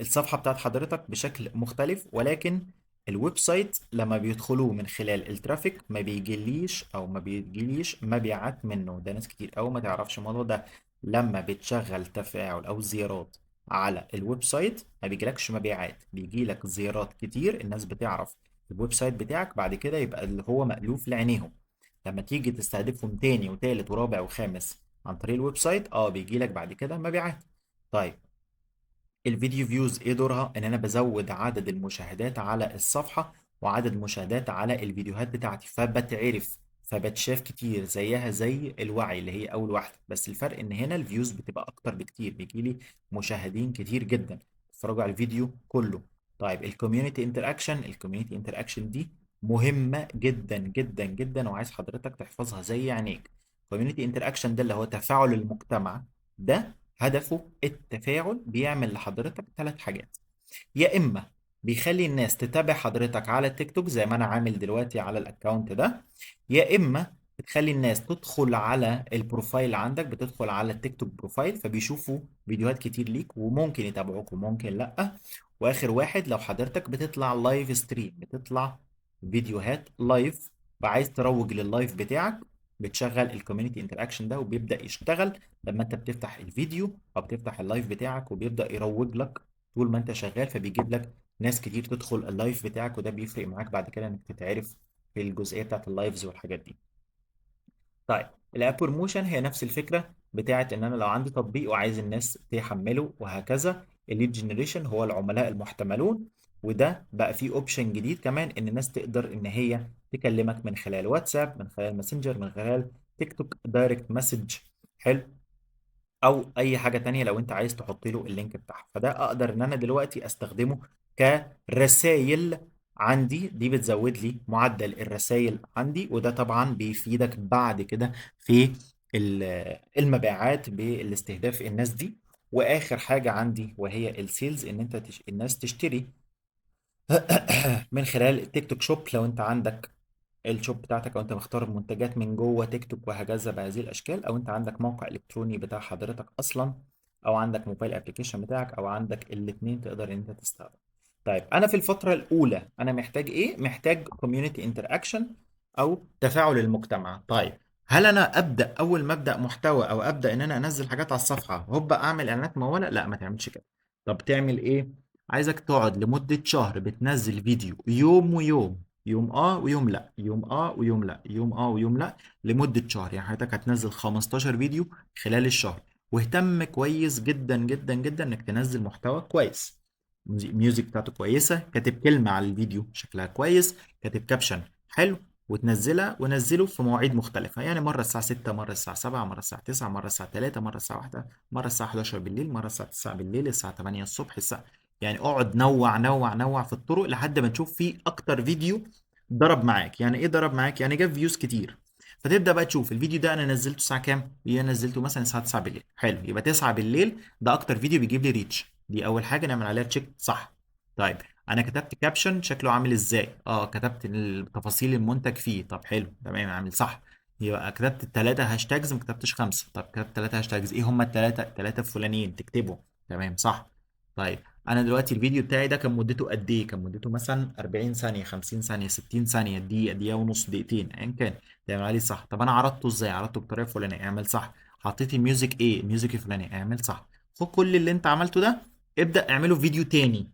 الصفحة بتاعت حضرتك بشكل مختلف. ولكن ال website لما بيدخلوه من خلال ال traffic ما بيجيليش او ما بيجيليش مبيعات منه. ده ناس كتير قوي ما تعرفش الموضوع ده. لما بتشغل تفاعل او زيارات على ال website ما بيجيلكش مبيعات، بيجيلك زيارات كتير، الناس بتعرف ال website بتاعك، بعد كده يبقى اللي هو مألوف لعينيهم. لما تيجي تستهدفهم تاني وتالت ورابع وخامس عن طريق ال website بيجيلك بعد كده مبيعات. طيب ال video views ايه دورها؟ ان انا بزود عدد المشاهدات على الصفحة وعدد المشاهدات على الفيديوهات بتاعتي، فبتعرف فبتشاف كتير، زيها زي الوعي اللي هي اول واحدة، بس الفرق ان هنا ال views بتبقى اكتر بكتير، بيجيلي مشاهدين كتير جدا اتفرجوا على الفيديو كله. طيب ال community interaction، ال community interaction دي مهمة جدا جدا جدا، وعايز حضرتك تحفظها زي عينيك. community interaction ده اللي هو تفاعل المجتمع، ده هدفه التفاعل. بيعمل لحضرتك 3 حاجات، يا اما بيخلي الناس تتابع حضرتك على التيك توك زي ما انا عامل دلوقتي على ال account ده، يا اما بتخلي الناس تدخل على ال profile عندك، بتدخل على التيك توك profile فبيشوفوا فيديوهات كتير ليك وممكن يتابعوك وممكن لا. واخر واحد لو حضرتك بتطلع live stream، بتطلع فيديوهات live وعايز تروج لل live بتاعك، بتشغل ال community interaction ده وبيبدأ يشتغل لما انت بتفتح الفيديو او بتفتح ال live بتاعك، وبيبدأ يروج لك طول ما انت شغال، فبيجيب لك ناس كتير تدخل ال live بتاعك، وده بيفرق معاك بعد كده انك تتعرف في الجزئية بتاعت ال lives والحاجات دي. طيب ال app promotion هي نفس الفكرة بتاعت ان انا لو عندي تطبيق وعايز الناس تحمله وهكذا. ال lead generation هو العملاء المحتملون، وده بقى فيه option جديد كمان ان الناس تقدر ان هي تكلمك من خلال واتساب، من خلال ماسنجر، من خلال تيك توك direct message. حلو، او اي حاجة تانية لو انت عايز تحط له ال link بتاعها. فده اقدر ان انا دلوقتي استخدمه كرسائل عندي، دي بتزود لي معدل الرسائل عندي، وده طبعا بيفيدك بعد كده في المبيعات بالاستهداف الناس دي. واخر حاجة عندي وهي ال sales، ان انت الناس تشتري من خلال تيك توك shop لو انت عندك ال shop بتاعتك، او انت مختار منتجات من جوه تيك توك وهكذا بهذه الاشكال، او انت عندك موقع الكتروني بتاع حضرتك اصلا، او عندك mobile application بتاعك، او عندك الاثنين تقدر ان انت تستخدم. طيب انا في الفترة الاولى انا محتاج ايه؟ محتاج community interaction او تفاعل المجتمع. طيب هل انا ابدا اول ما ابدا محتوى او ابدا ان انا انزل حاجات على الصفحة هوبا اعمل اعلانات مموله؟ لا، ما تعملش كده. طب تعمل ايه؟ عايزك تقعد لمدة شهر بتنزل فيديو يوم ويوم، يوم ويوم لا، يوم ويوم لا، يوم ويوم لا، لمدة شهر. يعني حضرتك هتنزل 15 فيديو خلال الشهر، واهتم كويس جدا جدا جدا انك تنزل محتوى كويس، ال music بتاعته كويسة، كاتب كلمة على الفيديو شكلها كويس، كاتب caption حلو، وتنزلها، ونزله في مواعيد مختلفة، يعني مرة الساعة 6، مرة الساعة 7، مرة الساعة 9، مرة الساعة 3، مرة الساعة 1، مرة الساعة 11 بالليل، مرة الساعة 9 بالليل، الساعة 8 الصبح، الساعة، يعني اقعد نوع نوع نوع في الطرق لحد ما تشوف فيه اكتر فيديو ضرب معاك. يعني ايه ضرب معاك؟ يعني جاب views كتير. فتبدا بقى تشوف الفيديو ده انا نزلته الساعة كام؟ انا نزلته مثلا الساعة 9 بالليل. حلو، يبقى 9 بالليل ده اكتر فيديو بيجيب لي reach. دي اول حاجة نعمل عليها check، صح؟ طيب انا كتبت caption شكله عامل ازاي؟ كتبت تفاصيل المنتج فيه. طب حلو، تمام، عامل صح. يبقى كتبت 3 hashtags، ما كتبتش 5. طب كتبت 3 hashtags، ايه هما الثلاثة؟ الثلاثة الفلانيين تكتبهم، تمام صح. طيب انا دلوقتي الفيديو بتاعي ده كان مدته قد ايه؟ كان مدته مثلا 40 ثانية، 50 ثانية، 60 ثانية، دقيقة، دقيقة ونص، دقيقتين، ايا كان، تعمل عليه صح. طب انا عرضته ازاي؟ عرضته بطريقة فلانيه، اعمل صح. حطيت ال music ايه؟ ال music الفلانية، اعمل صح. خد كل اللي انت عملته ده ابدا اعمله فيديو تاني.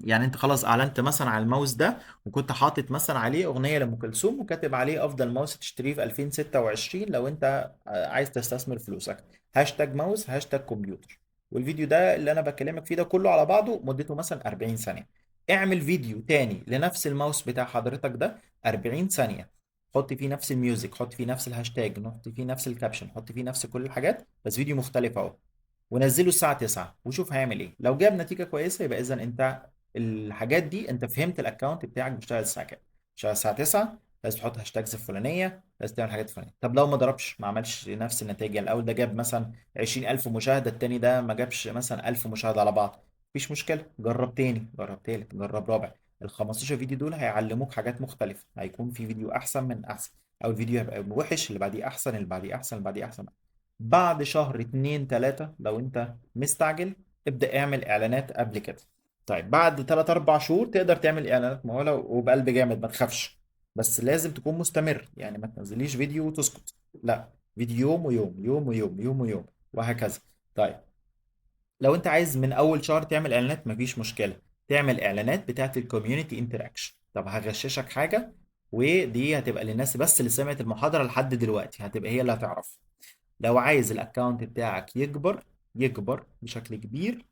يعني انت خلاص اعلنت مثلا على الماوس ده، وكنت حاطط مثلا عليه اغنية لام كلثوم، وكاتب عليه افضل ماوس تشتريه في 2026 لو انت عايز تستثمر فلوسك، hashtag mouse، hashtag كمبيوتر. والفيديو ده اللي انا بكلمك فيه ده كله على بعضه مدته مثلا 40 ثانية. اعمل فيديو تاني لنفس الماوس بتاع حضرتك ده 40 ثانية، حط فيه نفس ال music، حط فيه نفس الهاشتاج، حط فيه نفس ال caption، حط فيه نفس كل الحاجات، بس فيديو مختلف اهو، ونزله الساعة 9 وشوف هيعمل ايه. لو جاب نتيجة كويسة يبقى اذا انت الحاجات دي انت فهمت ال account بتاعك بيشتغل الساعة كام، بيشتغل الساعة 9، لازم تحط hashtags الفلانية، لازم تعمل حاجات فلانيه. طب لو ما ضربش، ما عملش نفس النتائج، يعني الاول ده جاب مثلا 20,000 مشاهده، التاني ده ما جابش مثلا 1000 مشاهده على بعض، مفيش مشكلة، جرب تاني، جرب تالت، جرب رابع. ال 15 فيديو دول هيعلموك حاجات مختلفة، هيكون في فيديو احسن من احسن، او الفيديو هيبقى وحش، اللي بعديه احسن، اللي بعديه احسن، اللي بعديه احسن. بعد شهر 2 3 لو انت مستعجل ابدا اعمل اعلانات قبل كده. طيب بعد 3 4 شهور تقدر تعمل اعلانات مموله وبقلب جامد، ما تخافش، بس لازم تكون مستمر، يعني ما تنزليش فيديو وتسكت، لا، فيديو يوم ويوم، يوم ويوم، يوم ويوم، وهكذا. طيب لو انت عايز من اول شهر تعمل اعلانات مفيش مشكلة، تعمل اعلانات بتاعت ال community interaction. طب هغششك حاجة، ودي هتبقى للناس بس اللي سمعت المحاضرة لحد دلوقتي، هتبقى هي اللي هتعرف. لو عايز ال account بتاعك يكبر يكبر بشكل كبير،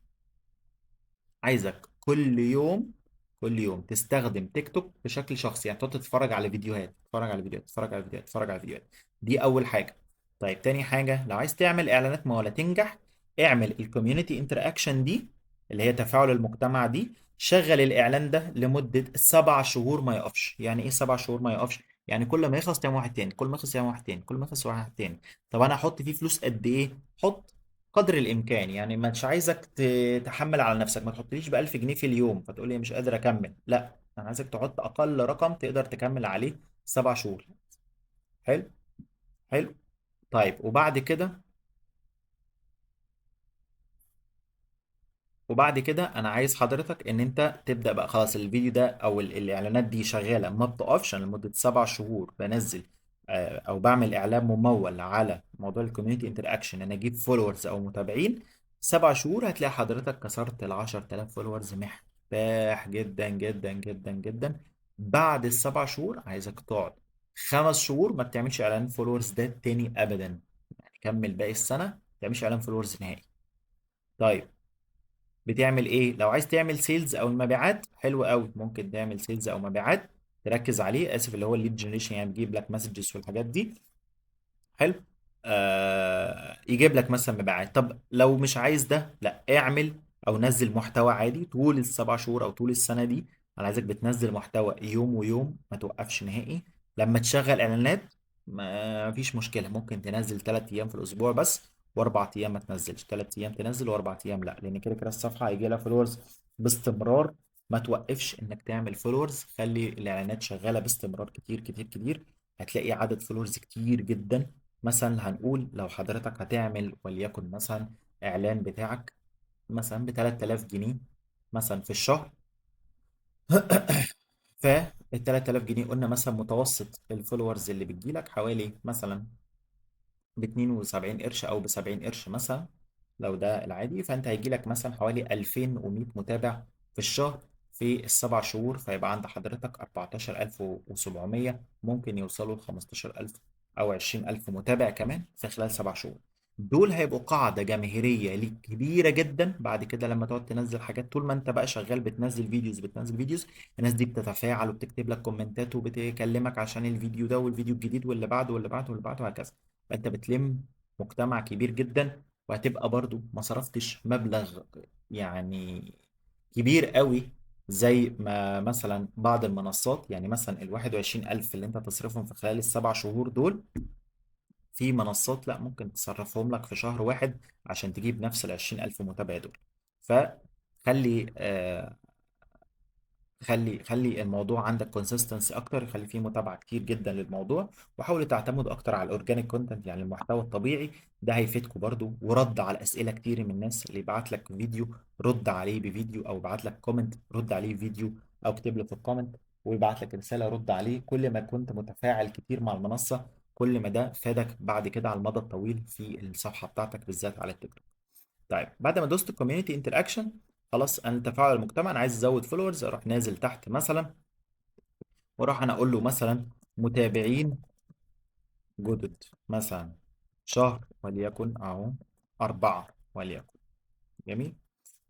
عايزك كل يوم كل يوم تستخدم تيك توك بشكل شخصي، يعني تقعد تتفرج على فيديوهات، تتفرج على فيديوهات، تتفرج على فيديوهات، تتفرج على فيديوهات. دي اول حاجة. طيب تاني حاجة، لو عايز تعمل اعلانات مموله تنجح، اعمل ال community interaction دي اللي هي تفاعل المجتمع دي، شغل الاعلان ده لمدة 7 شهور ما يقفش. يعني ايه 7 شهور ما يقفش؟ يعني كل ما يخلص تعمل واحد تاني، كل ما يخلص تعمل واحد تاني، كل ما يخلص واحد تاني. طب انا احط فيه فلوس قد ايه؟ حط قدر الامكان، يعني مش عايزك تحمل على نفسك، ما تحطليش ب 1000 جنيه في اليوم فتقول لي مش قادر اكمل، لا، انا عايزك تحط اقل رقم تقدر تكمل عليه 7 شهور. حلو حلو. طيب وبعد كده انا عايز حضرتك ان انت تبدا بقى خلاص الفيديو ده او الاعلانات دي شغالة ما بتقفش. انا لمدة 7 شهور بنزل او بعمل اعلان ممول على موضوع ال community interaction، انا اجيب followers او متابعين. 7 شهور هتلاقي حضرتك كسرت ال 10,000 followers، مرتاح جدا جدا جدا جدا. بعد ال 7 شهور عايزك تقعد 5 شهور ما بتعملش اعلان followers ده تاني ابدا، يعني كمل باقي السنة ما تعملش اعلان followers نهائي. طيب بتعمل ايه لو عايز تعمل sales او المبيعات؟ حلو قوي، ممكن تعمل sales او مبيعات تركز عليه، اسف اللي هو ال lead generation، يعني بيجيب لك messages والحاجات دي. حلو، يجيب لك مثلا مبيعات. طب لو مش عايز ده، لا اعمل او نزل محتوى عادي طول ال7 شهور او طول السنة دي. انا عايزك بتنزل محتوى يوم ويوم، ما توقفش نهائي. لما تشغل اعلانات ما فيش مشكلة، ممكن تنزل 3 ايام في الاسبوع بس، و4 ايام ما تنزلش، 3 ايام تنزل و4 ايام لا، لان كده كده الصفحة هيجي لها followers باستمرار. ما توقفش انك تعمل followers، خلي الاعلانات شغالة باستمرار كتير كتير كتير، هتلاقي عدد followers كتير جدا. مثلا هنقول لو حضرتك هتعمل وليكن مثلا اعلان بتاعك مثلا ب 3000 جنيه مثلا في الشهر، فال 3000 جنيه قلنا مثلا متوسط ال followers اللي بتجيلك حوالي مثلا ب 72 قرش او ب 70 قرش مثلا لو ده العادي، فانت هيجيلك مثلا حوالي 2100 متابع في الشهر في ال7 شهور، فيبقى عند حضرتك 14700، ممكن يوصلوا ل 15000 او 20000 متابع كمان في خلال 7 شهور. دول هيبقوا قاعدة جماهيرية ليك كبيرة جدا. بعد كده لما تقعد تنزل حاجات، طول ما انت بقى شغال بتنزل videos بتنزل videos، الناس دي بتتفاعل وبتكتب لك كومنتات وبتكلمك عشان الفيديو ده والفيديو الجديد واللي بعده واللي بعده واللي بعده وهكذا. فانت بتلم مجتمع كبير جدا، وهتبقى برضو ما صرفتش مبلغ يعني كبير قوي زي ما مثلا بعض المنصات. يعني مثلا ال 21000 اللي انت تصرفهم في خلال ال7 شهور دول، في منصات لا ممكن تصرفهم لك في شهر واحد عشان تجيب نفس ال 20000 متابع دول. فخلي خلي خلي الموضوع عندك consistency اكتر، خلي فيه متابعه كتير جدا للموضوع، وحاولوا تعتمدوا اكتر على ال organic content، يعني المحتوى الطبيعي ده هيفيدكم برضو. ورد على اسئلة كتير من الناس، اللي يبعت لك فيديو رد عليه بفيديو، او يبعت لك comment رد عليه فيديو، او اكتب له في ال comment ويبعت لك رسالة رد عليه. كل ما كنت متفاعل كتير مع المنصة كل ما ده فادك بعد كده على المدى الطويل في الصفحة بتاعتك بالذات على التيك توك. طيب بعد ما دوست community interaction، خلاص انا تفاعل المجتمع، انا عايز ازود followers، اروح نازل تحت مثلا واروح انا اقول له مثلا متابعين جدد مثلا شهر وليكن اهو 4 وليكن، جميل.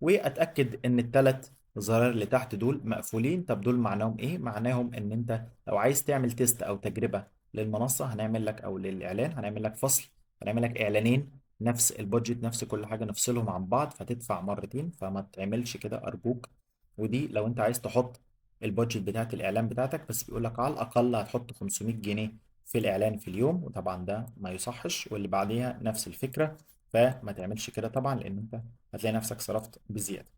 واتاكد ان ال3 زرار اللي تحت دول مقفولين. طب دول معناهم ايه؟ معناهم ان انت لو عايز تعمل test او تجربه للمنصه هنعمل لك، او للاعلان هنعمل لك فصل، هنعمل لك اعلانين نفس ال budget نفس كل حاجة، نفصلهم عن بعض، فتدفع مرتين، فما تعملش كده ارجوك. ودي لو انت عايز تحط ال budget بتاعت الاعلان بتاعتك، بس بيقول لك على الاقل هتحط 500 جنيه في الاعلان في اليوم، وطبعا ده ما يصحش. واللي بعديها نفس الفكرة، فما تعملش كده طبعا لان انت هتلاقي نفسك صرفت بزيادة.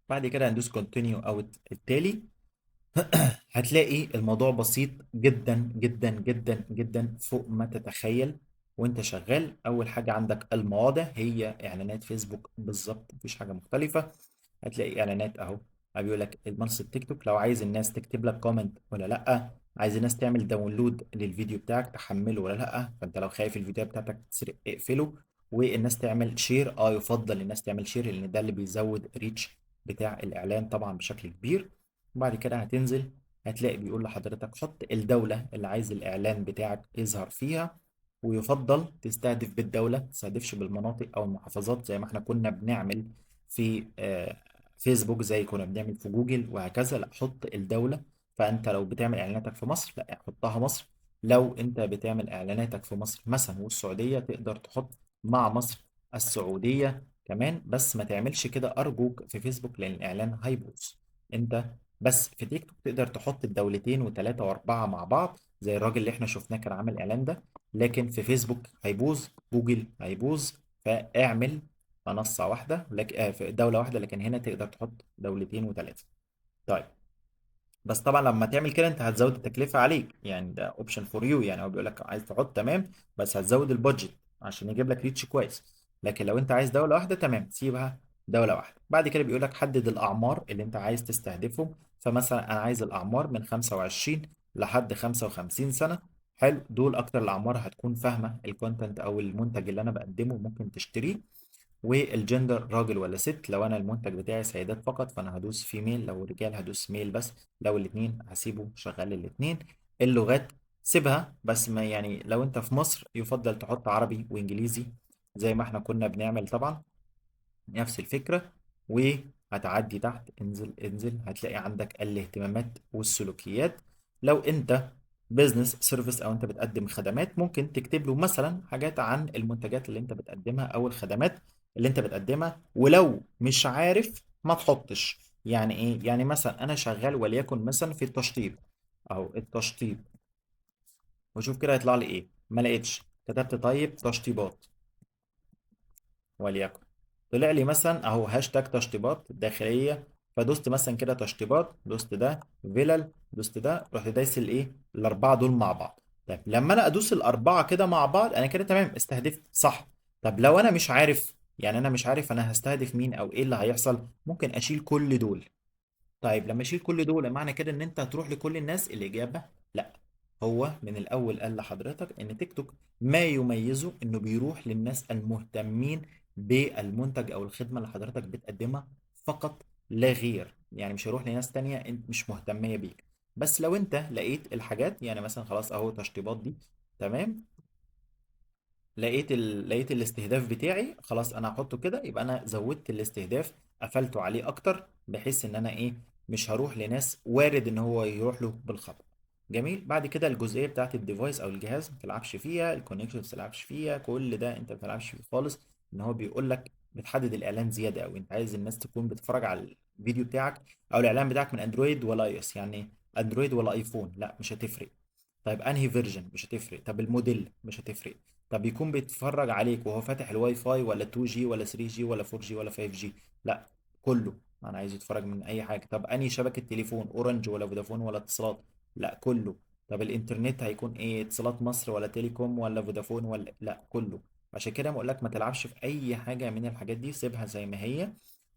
بعد كده هندوس continue او التالي. هتلاقي الموضوع بسيط جدا جدا جدا جدا فوق ما تتخيل وانت شغال. اول حاجة عندك المواضع، هي اعلانات فيسبوك بالظبط، مفيش حاجة مختلفة. هتلاقي اعلانات اهو، بيقول لك منصة تيك توك لو عايز الناس تكتب لك comment ولا لا، عايز الناس تعمل download للفيديو بتاعك تحمله ولا لا، فانت لو خايف الفيديو بتاعتك تتسرق اقفله. والناس تعمل share، يفضل الناس تعمل share لان ده اللي بيزود reach بتاع الاعلان طبعا بشكل كبير. وبعد كده هتنزل هتلاقي بيقول لحضرتك حط الدولة اللي عايز الإعلان بتاعك يظهر فيها، ويفضل تستهدف بالدولة، ما تستهدفش بالمناطق أو المحافظات زي ما احنا كنا بنعمل في فيسبوك، زي كنا بنعمل في جوجل وهكذا. لا، حط الدولة. فأنت لو بتعمل إعلاناتك في مصر لا حطها مصر، لو أنت بتعمل إعلاناتك في مصر مثلا والسعودية تقدر تحط مع مصر السعودية كمان، بس ما تعملش كده أرجوك في فيسبوك لأن الإعلان هيبوظ. أنت بس في تيك توك تقدر تحط الدولتين و3 و4 مع بعض زي الراجل اللي احنا شفناه كان عامل اعلان ده، لكن في فيسبوك هيبوظ، جوجل هيبوظ. فاعمل منصة واحدة لك في دولة واحدة، لكن هنا تقدر تحط دولتين و3. طيب بس طبعا لما تعمل كده انت هتزود التكلفة عليك، يعني ده option for you، يعني هو بيقول لك عايز تحط تمام بس هتزود ال budget عشان يجيب لك reach كويس. لكن لو انت عايز دولة واحدة تمام سيبها دولة واحدة. بعد كده بيقول لك حدد الأعمار اللي انت عايز تستهدفهم، فمثلا أنا عايز الأعمار من 25 لحد 55 سنة. حلو، دول أكتر الأعمار هتكون فاهمة ال content أو المنتج اللي أنا بقدمه ممكن تشتريه. والجندر راجل ولا ست، لو أنا المنتج بتاعي سيدات فقط فأنا هدوس female، لو رجال هدوس male بس، لو الاتنين هسيبه شغال الاتنين. اللغات سيبها بس، ما يعني لو انت في مصر يفضل تحط عربي وانجليزي زي ما احنا كنا بنعمل، طبعا نفس الفكرة. وهتعدي تحت، انزل انزل، هتلاقي عندك الاهتمامات والسلوكيات. لو انت business service او انت بتقدم خدمات، ممكن تكتب له مثلا حاجات عن المنتجات اللي انت بتقدمها او الخدمات اللي انت بتقدمها. ولو مش عارف ما تحطش. يعني ايه؟ يعني مثلا انا شغال وليكن مثلا في التشطيب او التشطيب، وشوف كده هيطلع لي ايه. ما لقيتش، كتبت طيب تشطيبات وليكن، طلع لي مثلا اهو هاشتاج تشطيبات داخلية، فدوست مثلا كده تشطيبات، دوست ده فيلل، دوست ده، رحت دايس الايه الاربعة دول مع بعض. طيب لما انا ادوس الاربعة كده مع بعض انا كده تمام استهدفت صح. طب لو انا مش عارف، يعني انا مش عارف انا هستهدف مين او ايه اللي هيحصل، ممكن اشيل كل دول. طيب لما اشيل كل دول معنى كده ان انت هتروح لكل الناس؟ الاجابة لا. هو من الاول قال لحضرتك ان تيك توك ما يميزه انه بيروح للناس المهتمين بالمنتج او الخدمة اللي حضرتك بتقدمها فقط لا غير، يعني مش هيروح لناس تانية انت مش مهتميه بيك. بس لو انت لقيت الحاجات، يعني مثلا خلاص اهو تشطيبات دي تمام، لقيت الاستهداف بتاعي، خلاص انا هحطه كده، يبقى انا زودت الاستهداف، قفلته عليه اكتر، بحيث ان انا ايه مش هروح لناس وارد ان هو يروح له بالخطأ. جميل. بعد كده الجزئية بتاعت ال device او الجهاز ما تلعبش فيها، ال connection ما تلعبش فيها، كل ده انت ما تلعبش فيه خالص. ان هو بيقول لك بتحدد الاعلان زيادة قوي، انت عايز الناس تكون بتتفرج على الفيديو بتاعك او الاعلان بتاعك من اندرويد ولا iOS، يعني اندرويد ولا ايفون، لا مش هتفرق. طيب انهي version مش هتفرق، طب الموديل مش هتفرق، طب يكون بيتفرج عليك وهو فاتح الواي فاي ولا 2G ولا 3G ولا 4G ولا 5G، لا كله انا عايز يتفرج من اي حاجة. طب انهي شبكة تليفون، اورنج ولا فودافون ولا اتصالات، لا كله. طب الانترنت هيكون ايه، اتصالات مصر ولا تيليكوم ولا فودافون ولا، لا كله. عشان كده بقول لك ما تلعبش في اي حاجة من الحاجات دي، سيبها زي ما هي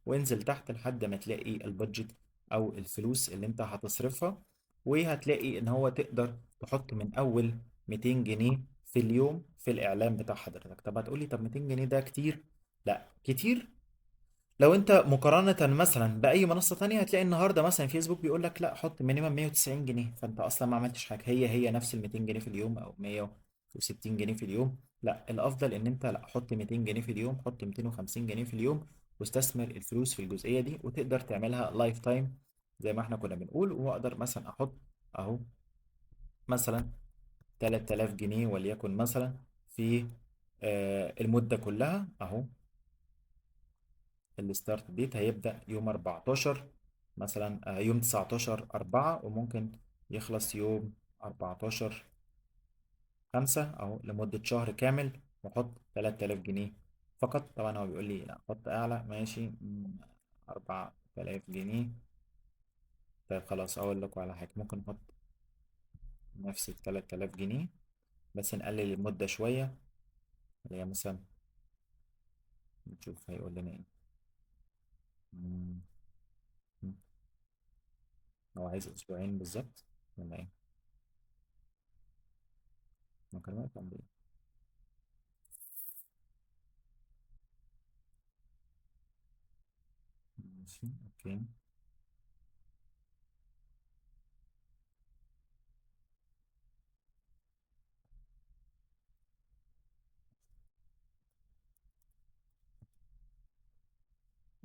وانزل تحت لحد ما تلاقي ال budget او الفلوس اللي انت هتصرفها. وهتلاقي ان هو تقدر تحط من اول 200 جنيه في اليوم في الاعلان بتاع حضرتك. طب هتقولي طب 200 جنيه ده كتير؟ لا كتير لو انت مقارنة مثلا بأي منصة تانية. هتلاقي النهاردة مثلا فيسبوك بيقول لك لا حط minimum 190 جنيه، فانت اصلا ما عملتش حاجة، هي نفس ال 200 جنيه في اليوم او 160 جنيه في اليوم. لا الافضل ان انت لا حط 200 جنيه في اليوم، حط 250 جنيه في اليوم، واستثمر الفلوس في الجزئية دي، وتقدر تعملها lifetime زي ما احنا كنا بنقول. واقدر مثلا احط اهو مثلا 3000 جنيه وليكن مثلا في المدة كلها اهو. ال start date هيبدأ يوم 14 مثلا، يوم 19/4، وممكن يخلص يوم 14/5 اهو، لمدة شهر كامل، واحط 3000 جنيه فقط. طبعا هو بيقول لي لا حط اعلى، ماشي 4000 جنيه. طيب خلاص اقول لكم على حاجة، ممكن نحط نفس ال 3000 جنيه بس نقلل المدة شوية، اللي هي مثلا نشوف هيقول لنا ايه. هو عايز اسبوعين بالظبط ولا ايه؟ ممكن واقف عند ايه؟ ماشي okay.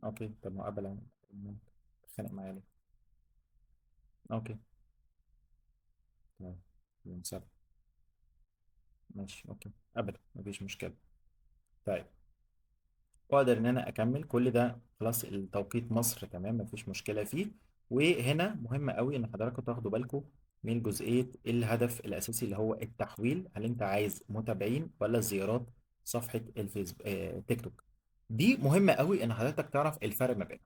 okay طب ما قبل اتخانق معايا ليه؟ okay طيب يوم 7 ماشي okay قبل مفيش مشكلة. طيب واقدر ان انا اكمل كل ده خلاص، التوقيت مصر تمام مفيش مشكلة فيه. وهنا مهم قوي ان حضراتكم تاخدوا بالكم من جزئية الهدف الاساسي اللي هو التحويل، هل انت عايز متابعين ولا زيارات صفحة الفيسبوك تيك توك؟ دي مهمة قوي ان حضرتك تعرف الفرق ما بينهم.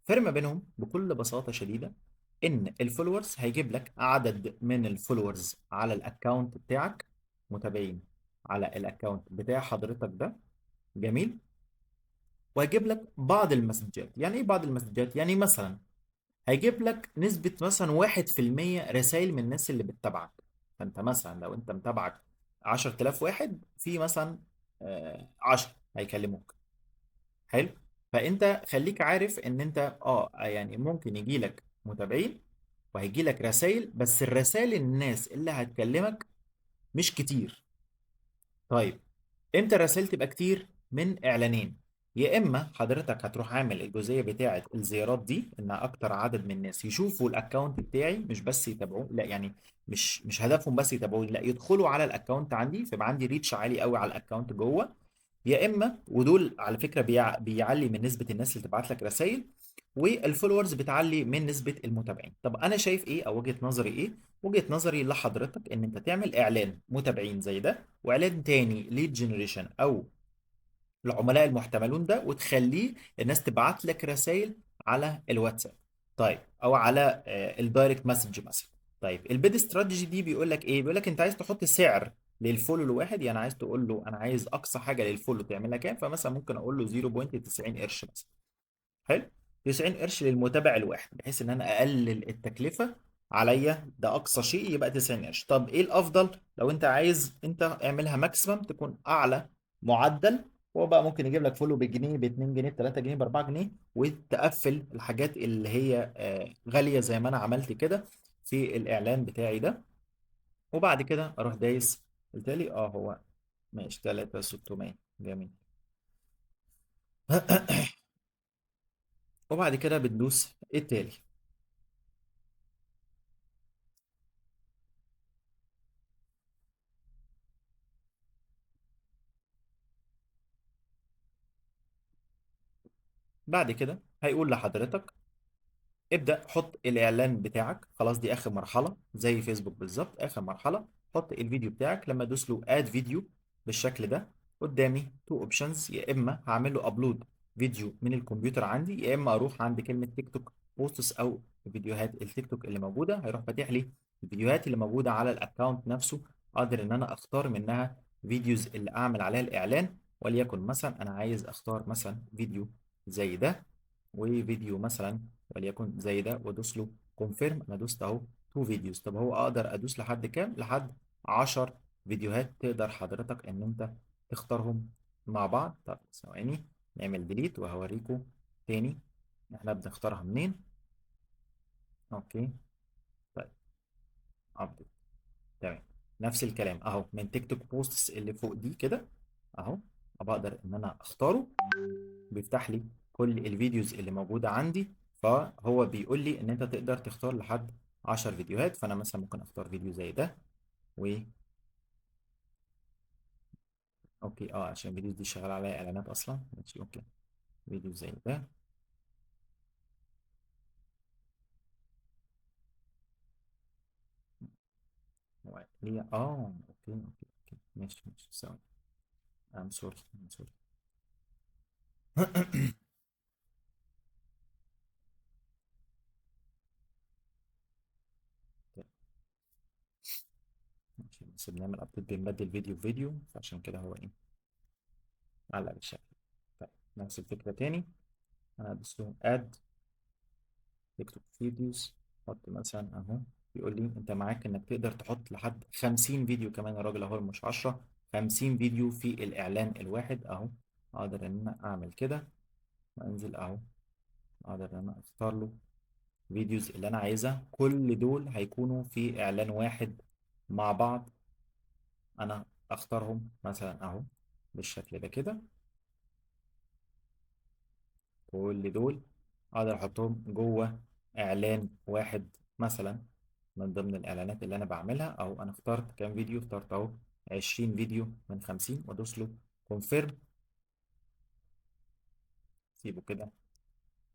الفرق ما بينهم بكل بساطة شديدة ان ال followers هيجيب لك عدد من ال followers على ال account بتاعك، متابعين على ال account بتاع حضرتك ده، جميل، وهيجيب لك بعض المسجات. يعني ايه بعض المسجات؟ يعني مثلا هيجيب لك نسبة مثلا 1% رسائل من الناس اللي بتتابعك. فانت مثلا لو انت متابعك 10000 واحد، في مثلا 10 هيكلموك. حلو، فانت خليك عارف ان انت يعني ممكن يجي لك متابعين وهيجي لك رسائل، بس الرسائل الناس اللي هتكلمك مش كتير. طيب امتى الرسائل تبقى كتير؟ من اعلانين، يا اما حضرتك هتروح عامل الجزئية بتاعه الزيارات دي، ان اكتر عدد من الناس يشوفوا ال account بتاعي، مش بس يتابعوه، لا يعني مش هدفهم بس يتابعوني، لا يدخلوا على ال account عندي، فيبقى عندي reach عالي قوي على ال account جوه. يا اما، ودول على فكرة بيعلي من نسبه الناس اللي تبعت لك رسائل، وال followers بتعلي من نسبه المتابعين. طب انا شايف ايه او وجهه نظري ايه؟ وجهه نظري لحضرتك ان انت تعمل اعلان متابعين زي ده، واعلان تاني lead generation او العملاء المحتملون ده، وتخليه الناس تبعت لك رسائل على الواتساب، طيب، او على ال direct message مثلا. طيب ال bid strategy دي بيقول لك ايه؟ بيقول لك انت عايز تحط سعر لل follow الواحد، يعني عايز تقول له انا عايز اقصى حاجة لل follow تعملها كام، فمثلا ممكن اقول له 0.90 قرش مثلا. حلو، 90 قرش للمتابع الواحد، بحيث ان انا اقلل التكلفة عليا، ده اقصى شيء يبقى 90 قرش. طب ايه الافضل؟ لو انت عايز انت اعملها maximum تكون اعلى معدل، هو بقى ممكن يجيب لك follow بجنيه، ب 2 جنيه، ب 3 جنيه، ب 4 جنيه، وتقفل الحاجات اللي هي غالية زي ما انا عملت كده في الاعلان بتاعي ده. وبعد كده اروح دايس بالتالي، هو ماشي 3600، جميل. وبعد كده بتدوس التالي. بعد كده هيقول لحضرتك ابدأ حط الإعلان بتاعك. خلاص دي آخر مرحلة زي فيسبوك بالظبط، آخر مرحلة حط الفيديو بتاعك. لما ادوس له add video بالشكل ده، قدامي two options، يا اما هعمل له upload فيديو من الكمبيوتر عندي، يا اما اروح عند كلمة تيك توك posts او فيديوهات التيك توك اللي موجودة، هيروح فاتح لي الفيديوهات اللي موجودة على ال account نفسه، اقدر ان انا اختار منها videos اللي اعمل عليها الاعلان. وليكن مثلا انا عايز اختار مثلا فيديو زي ده، وفيديو مثلا وليكن زي ده، وادوس له confirm. انا دوست اهو 2 videos. طب هو اقدر ادوس لحد كام؟ لحد 10 فيديوهات تقدر حضرتك ان انت تختارهم مع بعض. طب ثواني نعمل delete وهوريكم تاني احنا بنختارها منين. okay طيب update، تمام، نفس الكلام اهو من تيك توك posts اللي فوق دي كده اهو، بقدر ان انا اختاره، بيفتح لي كل ال videos اللي موجودة عندي. فهو بيقول لي ان انت تقدر تختار لحد 10 فيديوهات، فانا مثلا ممكن اختار فيديو زي ده و okay عشان ال videos دي شغالة عليها اعلانات اصلا، ماشي okay، فيديو زي ده ليه okay okay okay ماشي ماشي ثواني، I'm sorry I'm sorry. ماشي، بس بنعمل update، بنبدل فيديو بفيديو، فعشان كده هو ايه علق بالشكل. طيب نفس الفكرة تاني، انا ادوس له add تيك توك videos، حط مثلا اهو، بيقول لي انت معاك انك تقدر تحط لحد 50 فيديو كمان، الراجل اهو مش 10، 50 فيديو في الاعلان الواحد اهو. اقدر ان انا اعمل كده وانزل اهو، اقدر ان انا اختار له videos اللي انا عايزها، كل دول هيكونوا في اعلان واحد مع بعض، انا اختارهم مثلا اهو بالشكل ده كده، كل دول اقدر احطهم جوه اعلان واحد مثلا من ضمن الاعلانات اللي انا بعملها. اهو انا اخترت كام فيديو، اخترت اهو 20 فيديو من 50، وادوس له confirm. سيبه كده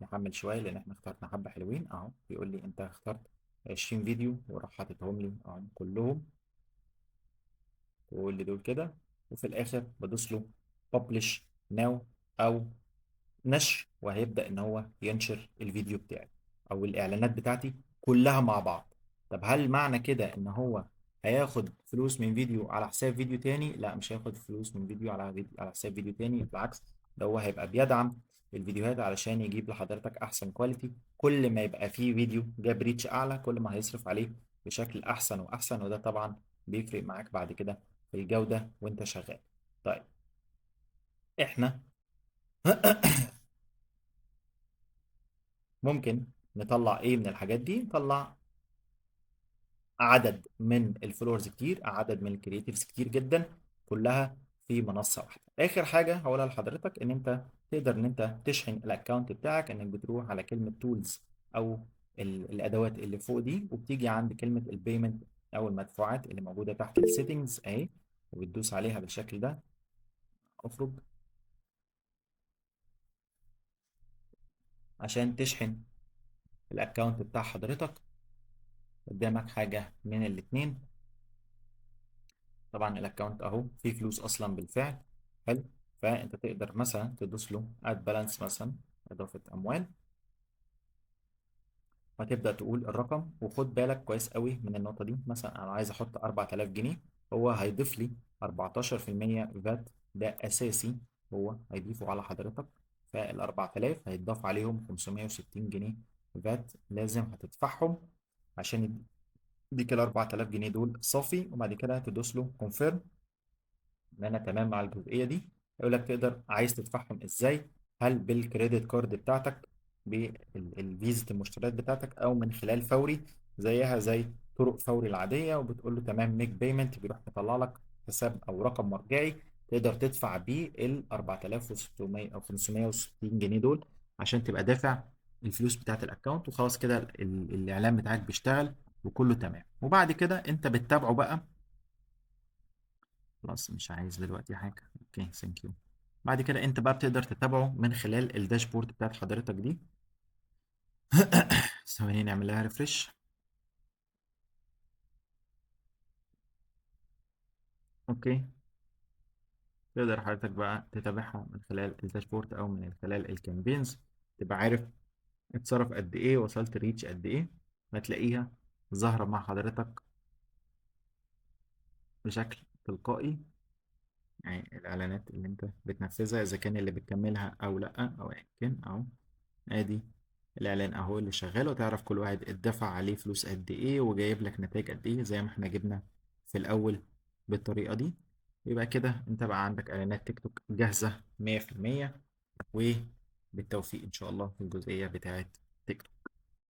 نحمل شوية لان احنا اخترنا حبه حلوين اهو. بيقول لي انت اخترت 20 فيديو، وراح حاططهم لي اهو كلهم، كل دول كده. وفي الاخر بدوس له publish now او نشر، وهيبدأ ان هو ينشر الفيديو بتاعي او الاعلانات بتاعتي كلها مع بعض. طب هل معنى كده ان هو هياخد فلوس من فيديو على حساب فيديو تاني؟ لا، مش هياخد فلوس من فيديو على حساب فيديو تاني، بالعكس ده هو هيبقى بيدعم الفيديوهات علشان يجيب لحضرتك احسن quality. كل ما يبقى فيه فيديو جاب reach اعلى، كل ما هيصرف عليه بشكل احسن واحسن، وده طبعا بيفرق معاك بعد كده في الجودة وانت شغال. طيب احنا ممكن نطلع ايه من الحاجات دي؟ نطلع عدد من ال followers كتير، عدد من ال creatives كتير جدا، كلها في منصة واحدة. اخر حاجة هقولها لحضرتك ان انت تقدر ان انت تشحن ال account بتاعك، انك بتروح على كلمة tools او الادوات اللي فوق دي، وبتيجي عند كلمة ال payment او المدفوعات اللي موجودة تحت ال settings اهي، وبتدوس عليها بالشكل ده. اخرج عشان تشحن ال account بتاع حضرتك. قدامك حاجة من الاتنين، طبعا ال account اهو فيه فلوس اصلا بالفعل. حلو، فانت تقدر مثلا تدوس له add balance مثلا، اضافة اموال، وهتبدأ تقول الرقم. وخد بالك كويس قوي من النقطة دي، مثلا انا عايز احط 4000 جنيه، هو هيضيف لي 14% VAT، ده اساسي هو هيضيفه على حضرتك. فال 4000 هيتضاف عليهم 560 جنيه VAT لازم هتدفعهم عشان يديك ال 4000 جنيه دول صافي. وبعد كده تدوس له confirm ان انا تمام مع الجزئية دي. يقول لك تقدر عايز تدفعهم ازاي، هل بال credit card بتاعتك، بالفيزا المشتريات بتاعتك، او من خلال فوري زيها زي طرق فوري العادية. وبتقول له تمام make payment، بيروح مطلع لك حساب او رقم مرجعي تقدر تدفع بيه ال 4600 او 560 جنيه دول عشان تبقى دافع الفلوس بتاعت ال account. وخلاص كده الاعلان بتاعك بيشتغل وكله تمام. وبعد كده انت بتتابعه بقى. خلاص مش عايز دلوقتي حاجة، okay thank you. بعد كده انت بقى بتقدر تتابعه من خلال ال dashboard بتاعت حضرتك دي. ثواني نعمل لها refresh. okay، تقدر حضرتك بقى تتابعها من خلال ال dashboard او من خلال ال campaigns، تبقى عارف اتصرف قد ايه، وصلت reach قد ايه، هتلاقيها ظاهرة مع حضرتك بشكل تلقائي. يعني الاعلانات اللي انت بتنفذها اذا كان اللي بتكملها او لا او ايا كان، اهو ادي الاعلان اهو اللي شغال، وتعرف كل واحد اتدفع عليه فلوس قد ايه وجايب لك نتائج قد ايه زي ما احنا جبنا في الاول بالطريقة دي. يبقى كده انت بقى عندك اعلانات تيك توك جاهزة 100%، وبالتوفيق ان شاء الله في الجزئية بتاعت تيك توك.